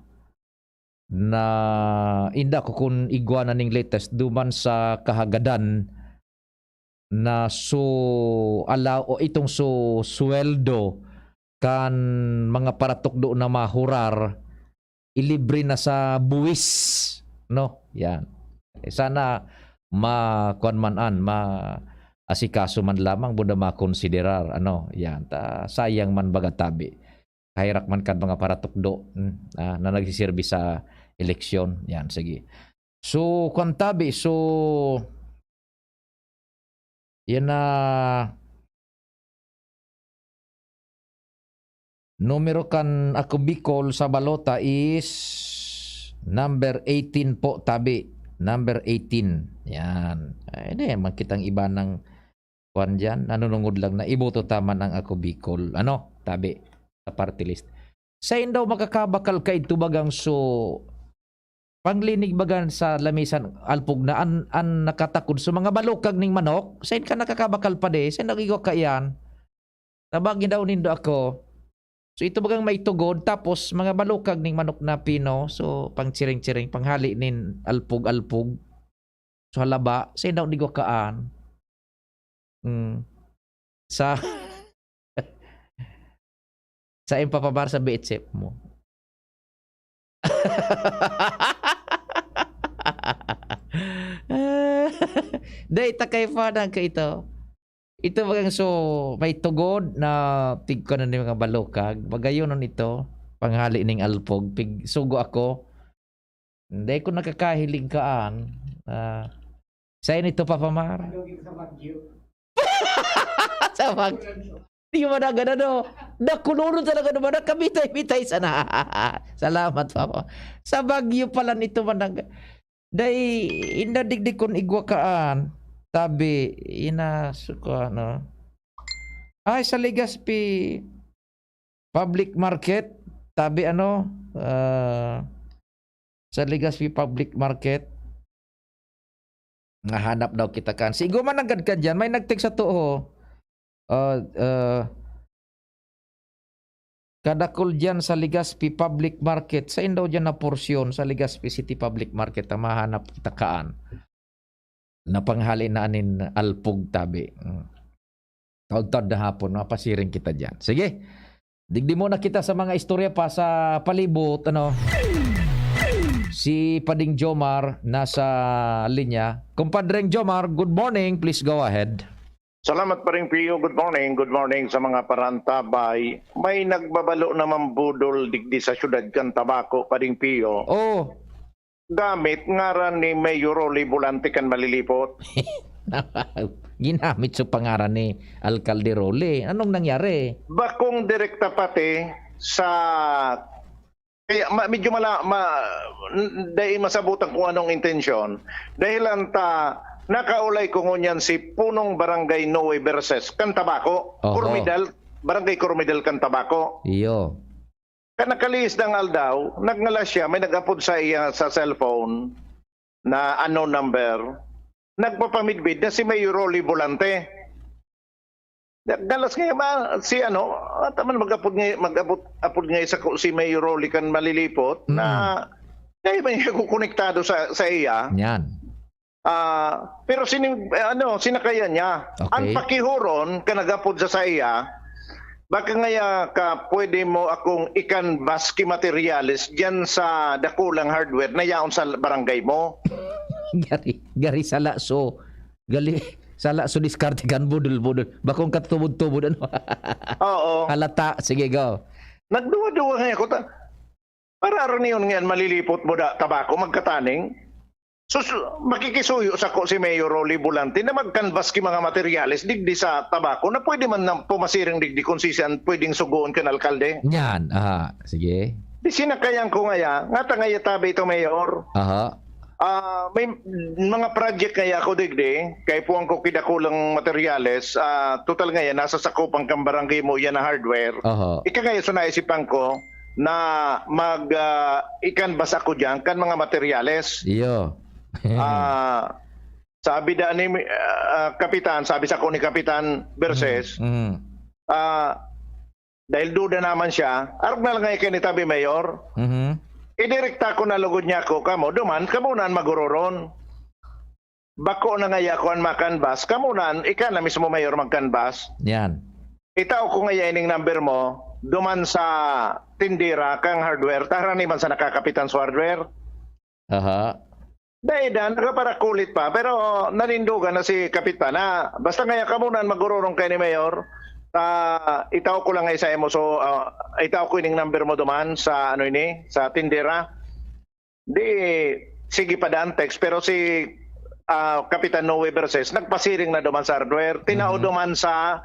na inda ko kun igwa na ning latest duman sa kahagadan na su-, ala-, o itong su-, sweldo kan mga paratukdo na mahurar, ilibre na sa buwis, no? Yan. Eh, sana ma-, kuwan man an, ma-asikaso man lamang, buda makonsiderar, ano? Yan. Ta, sayang man baga tabi. Kaherak man kan mga paratukdo, hmm, ah, na nagsiserbi sa eleksyon. Yan, sige. So, kuwan tabi, so, yan na, numero kan Ako Bicol sa balota is number eighteen po, tabi. Number eighteen. Yan. Ay, di, man kitang iba ng kwan dyan. Nanunungod lang na iboto ta man ang Ako Bicol. Ano? Tabi. Sa party list. Sain daw makakabakal kaidto bagang so panglinig bagan sa lamisan alpog na an, an nakatakod sa mga balukag ning manok? Sain ka nakakabakal pa di? Sain nag-igwa ka iyan? Tabagi daw nindo ako. So, ito bagang may tugod, tapos mga balukag ning manok na pino, so, pang tsiring-tsiring, panghali nin alpog-alpog. So, halaba, sain daw nigo kaan? Hmm. Sa, sa impapamar sa B H F mo. Dahil takay pa na ka ito. Ito bagang so, may tugod na tigko na ni mga balukag. Magayonon ito, panghali ning alpog. Pig, sugo ako. Hindi ko nakakahiling kaan. Ah, sa inito, Papa Mar? Ano yung sa Baguio? Sa Baguio. Di mo na ganun, no? Nakulonon talaga naman. Nakabitay-bitay sana. Salamat, Papa. Sa Baguio pala nito man nag-, Dai, indadigdi kun igwa kaan. Tabi, ina, suka, no? Ay, sa Legazpi Public Market, tabi, ano, ah, sa Legazpi Public Market, nahanap daw kita kan. Sigo man nanggad ka dyan, may nagtext sa too. Ah, ah, Kadakul diyan sa Legazpi Public Market. Sain daw diyan na porsyon sa Legazpi City Public Market ang mahanap kita kaan na panghali na nin alpog tabi. Mm. Taod-taod na hapon, mapasiring kita diyan. Sige. Digdi muna kita sa mga istorya pa sa palibot, ano? Si Pading Jomar nasa linya. Kumpadreng Jomar, good morning. Please go ahead. Salamat, Paring Pio. Good morning. Good morning sa mga parantabay. May nagbabalo naman budol digdi sa siyudad kan Tabaco, Paring Pio. Oh. gamit ngaran ni Mayor Rolly Volante kan Malilipot. Ginamit sa pangaran ni Alkalde Rolly. Anong nangyari? Bakong direkta pati sa, kaya ma, medyo mala, ma, dai masabutan kung anong intensyon. Dahil anta, nakaulay ko ngunyan si punong barangay Noe Verses kan Tabaco. Oho. Cormidal, barangay Cormidal kan Tabaco. Iyo. Kan nakalihis na aldaw, nagngalas siya, may nag-apod sa iya sa cellphone na unknown number. Nagpapamidbid na si Mayor Rolly Volante. Galas ngayon, ma, si ano, at naman mag-apod ngayon, mag-apod, apod ngayon sa ko, si Mayor Rolly kan Malilipot na kaya ba niya kukonektado sa, sa iya? Yan. Ah, pero sining, eh, ano, sinakayan niya. Okay. Ang pakihuron ka nagapod sa saiya, baka ngaya ka pwede mo akong ikanbas ki materyales diyan sa dakulang hardware na yaon sa barangay mo. Gari, gari sala so, gali, sala so diskarte kan budol-budol. Bakong katubod-tubod, ano? Oo. Halata, sige, go. Nagduwa-duwa nga ako. Ta, para araniyon ngayon, Malilipot mo da, Tabaco, magkataning. Sus, makikisuyo sa ko si Mayor Rolly Volante na magkanbas ki mga materyales digdi sa Tabaco na pwede man na pumasiring digdi kung si siyan pwedeng sugoon kan alkalde. Yan, aha. Sige. Di sinakayan ko ngaya, nga ta ngaya tabi ito, Mayor. Aha. Ah, may mga project ngaya ako digdi, kay puwang ko kidakulang materyales, ah, total ngaya, nasa sakupan kang barangay mo yan na hardware. Aha. Ika ngaya, so naisipan ko na mag, ah, ikanbas ako diyan kan mga materyales. Iyo. Ah, sabi da ni, ah, Kapitan, sabi sa ko ni Kapitan Verses, Mm. ah, dahil duda naman siya, arog na lang ngayon kayo ni tabi, Mayor. Mhm. Idirekta ko na lugod niya ako, kamo, duman, kamo na an magororon. Bako na ngaya ako an makanbas, kamo na an, ika na mismo, Mayor, magkanbas. Yan. Itao ko ngaya ining number mo, duman sa tindera kang hardware, tarani man sa nakakapitan sa hardware. Aha. Dai da, nakaparakulit pa, pero nanindogan na si Kapitan na, basta ngaya kamo na an magororong kay ni Mayor, ah, itao ko lang nga isa mo, so, ah, itao ko ining number mo duman sa, ano ini, sa tindera. Di, sige pa daan text, pero si, ah, Kapitan Noe Verses, nagpasiring na duman sa hardware, tinao Mhm. duman sa,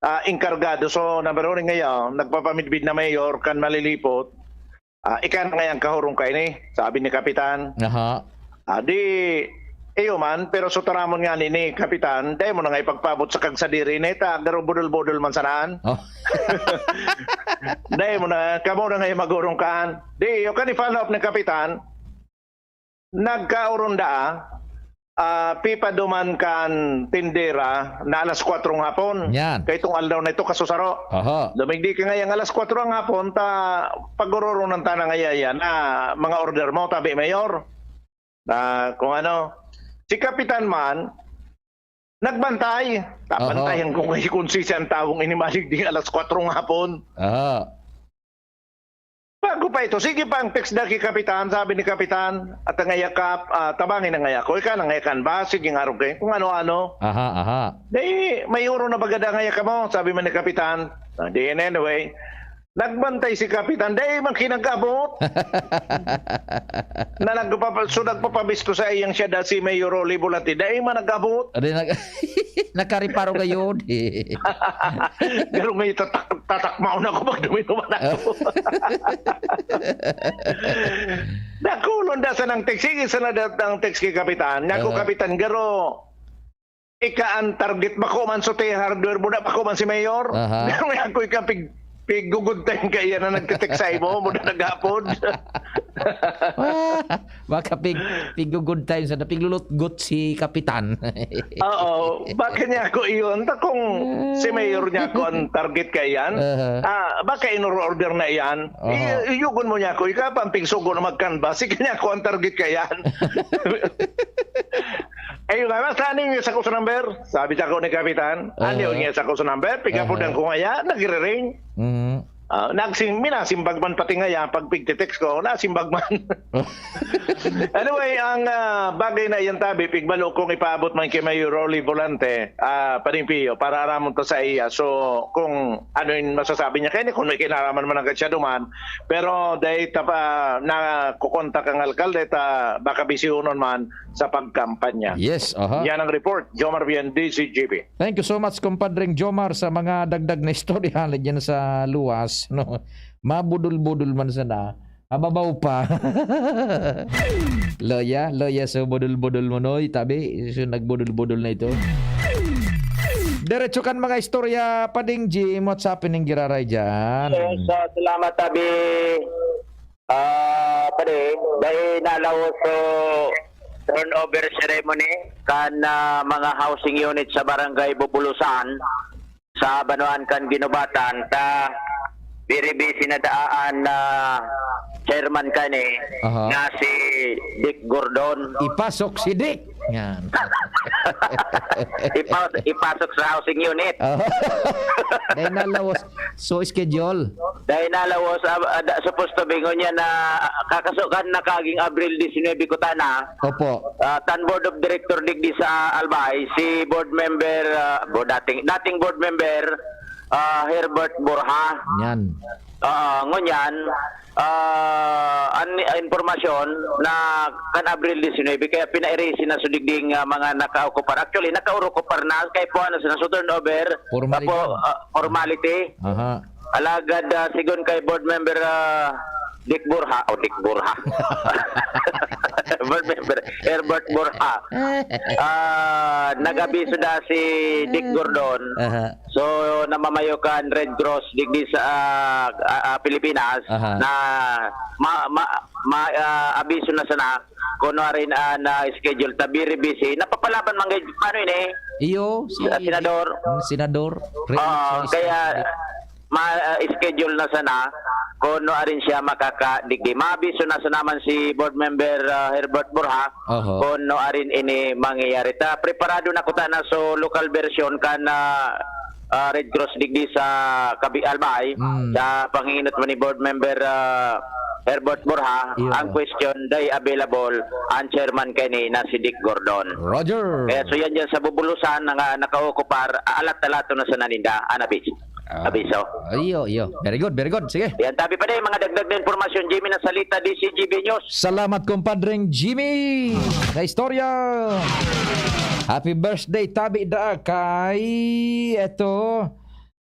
ah, engkargado. So, number one ngayon, nagpapamidbid na Mayor kan Malilipot. Ah, ika na ngayang kahurong kaini, sabi ni Kapitan. Aha. Ah, di, iyo man, pero sutaramon nga ni, ni Kapitan, dai mo na nga ipagpabot sa kagsadiri na ita, garo budol-budol man sanaan. Oh. Dai mo na, kamo na nga magurong kaan. Di, iyo kan i-follow up ni Kapitan, nagkaurunda, ah, pipaduman kan tindera na alas kwatro ng hapon. Yan. Kay itong aldaw na ito, kasusaro. Aha. Dumigdi ka ngayang alas kwatro ang hapon, ta pagururong ng tanang ngaya yan, ah, mga order mo, tabi, Mayor. Ah, kung ano, si Kapitan man, nagbantay. Tabantayan ko ngayon kung si siyang taong inimalig di alas kwatro ng hapon. Aha. Bago pa ito, sige pa ang text na kay Kapitan, sabi ni Kapitan, at ang ayakap, ah, tabangin ang ayako, ika nang ayakan ba? Sige nga, Roque, kung ano-ano. Aha, aha. Di, may uro na bagada ang ayaka mo, sabi man ni Kapitan. Ah, di, anyway, nagbantay si Kapitan, dai man kinag-abot. Na nagpapa, so nagpapabisto sa iyang siya da si Mayor Rolly Volante, dai man nag-abot. Ano yung nag-, nakariparo kayo? Garo nga itatak, tatakmaon ako pag duminuman ako. Nakulon da sa nang text. Sige, sa na da ang text kay Kapitan. Nako, Aha. Kapitan, garo, ika ang target. Bako man sa te hardware mo na, bako man si Mayor. Aha. Garo nga ako ika pig, pig good time kaya na nagtitext sa imo, mo na naghapon. Ah, baka pig, pig good time sa, piglulutgot si Kapitan. Oo, baka niya ako iyon. Ta kung si Mayor niya ako ang target ka yan, Aha. ah, baka in-order na yan. Aha. I- iyugon mo niya ako, ikaw pa ang pigsugo na mag-canvas, ika niya ako ang target ka yan. Ayun nga, basta ano yung isa ko sa number? Sabi sa ako ni Kapitan, ano Aha. yung isa ko sa number? Pigapudan Aha. ko nga yan, nagre-ring. Mhm. Ah, nagsing-, minasimbag man pati ngaya, pag pigte-text ko, nasimbag man. Anyway, ang, ah, bagay na iyan, tabi, pigbalo kong ipaabot man kay Mayor Rolly Volante, ah, Pading Pio, para aramon ta sa iya. So, kung ano yung masasabi niya, kaya kung may kinaraman man ang siya duman, pero dahil ta pa, nakukontak ang alkalde, ta baka bisihonon man sa pagkampanya. Yes, aha. Yan ang report, Jomar Vian, D C G B. Thank you so much, Compadreng Jomar, sa mga dagdag na istorya hali dyan sa luwas, no? Mabudol-budol man sana, mababaw pa. Loya, loya, so budol-budol mo, noy, tabi, so nagbudol-budol na ito. Diretso kan mga istorya, Pading Jim, what's happening, giraray dyan? Yes, ah, salamat, tabi. Ah, pare, dai nalaos so turnover ceremony kan, ah, mga housing unit sa Barangay Bubulusan, sa Banwaan kan Guinobatan, ta very busy na daan na chairman kani Aha. na si Dick Gordon. Ipasok si Dick. Yan. Ipa-, ipasok sa housing unit. Oh. Dai nalaos. So, schedule. Dai nalaos, ah, ah, da-, supposed to be, ngunyan na, ah, kakaso kan nakaging Abril diecinuebe kutana. Opo. Ah, tan board of director digdi sa Albay, si board member, ah, bo-, dating, dating board member, ah, Herbert Borja. Yan. Ah, ngunyan, ah, an, an impormasyon na kan Abril diecinuebe, kaya pina-erase na so digding, ah, mga nakaokupar. Actually, nakaokupar na, kaya po ano, na so turnover, Formality. Apo, ah, formality. Aha. Alagad, ah, sigon kay board member, ah, Dick Borja, o Dick Borja. Board member, Herbert Borja. Ah, nag-abiso na si Dick Gordon. Aha. So, namamayo kan Red Cross digdi sa, ah, ah, ah, Pilipinas Aha. na ma-, ma-, ma-, ah, abiso na sana kung ano rin, ah, na schedule ta very busy. Napapalaban man gay-, paano ini? Iyo, si Ah, senador. Hmm, senador. Re-, Ah, si kaya senador. ma-, ah, schedule na sana kung ano rin siya makakadigdi. Maabiso na sana man si board member, ah, Herbert Borja Oho. kung ano rin ini mangyayari. Ta, preparado na kuta na so local version kan, ah, ah, Red Cross digdi sa Kabi-, Albay, Mm. sa panginot man ni board member, ah, Herbert Borja. Iyo. Ang question, dai available ang chairman kani na si Dick Gordon. Roger. Kaya so yan dyan sa Bubulusan, nga nakaokupar, aalat-alato na sa naninda, anabis. Ah, Abiso. Iyo, iyo. Very good, very good. Sige. Yan, tabi pa din, mga dagdag na impormasyon, Jimmy Nasalita, D C G B News. Salamat, Compadreng Jimmy. Na istorya. Happy birthday, tabi da kay, eto,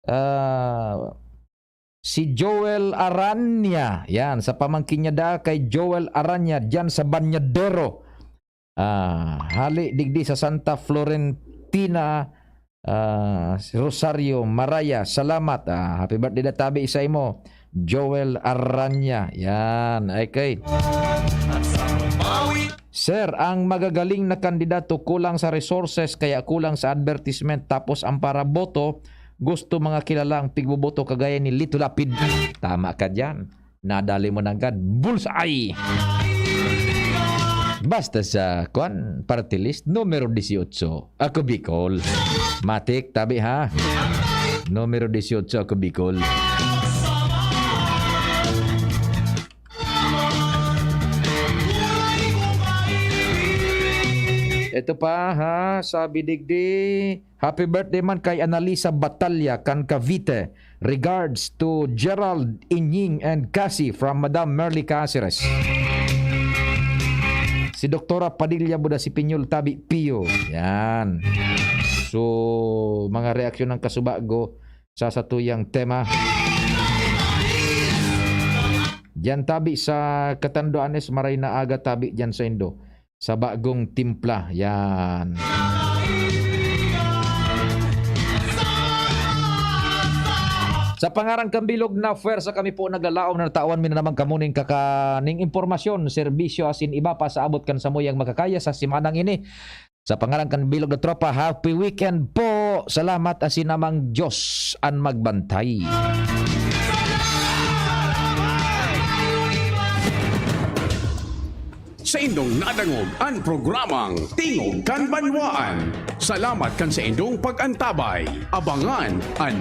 ah, si Joel Aranya. Yan, sa pamangkin niya da kay Joel Aranya, dyan sa Banyadero. Ah, hali digdi sa Santa Florentina, ah, Rosario, Maraya. Salamat. Ah, happy birthday da tabi sa imo, Joel Aranya. Yan, okay. Sir, ang magagaling na kandidato kulang sa resources, kaya kulang sa advertisement. Tapos ang para boto, gusto mga kilala ang pigboboto kagaya ni Lito Lapid. Tama ka dyan. Nadali mo nanggad. Bullseye! Basta sa, kwan, party list, numero dieciocho, ako Bicol. Matik, tabi ha. Numero dieciocho, ako Bicol. Ito pa ha, sabi digdi, happy birthday man kay Analisa Batalla kan Cavite. Regards to Gerald, Inying, and Cassie from Madam Merly Caceres. Si Doktora Padilla Buda si Pinyol Tabi Pio. Yan. So, mga reaksyon ng kasubago sa satuyang tema. Diyan tabi sa Catanduanes, maray na aga tabi diyan sa Indo. Sa bagong timpla. Yan. Sa pangaran kan bilog na pwersa, kami po naglalaom na natawan mi na naman kamo ning kaka-, ning impormasyon, serbisyo, asin iba pa sa abot kan samuyang makakaya sa simanang ini. Sa pangaran kan bilog na tropa, happy weekend po. Salamat, asin namang Diyos an magbantay. Saindong nadangog an programang Tingog kan Banwaan. Salamat kan saindong pag-antabay. Abangan an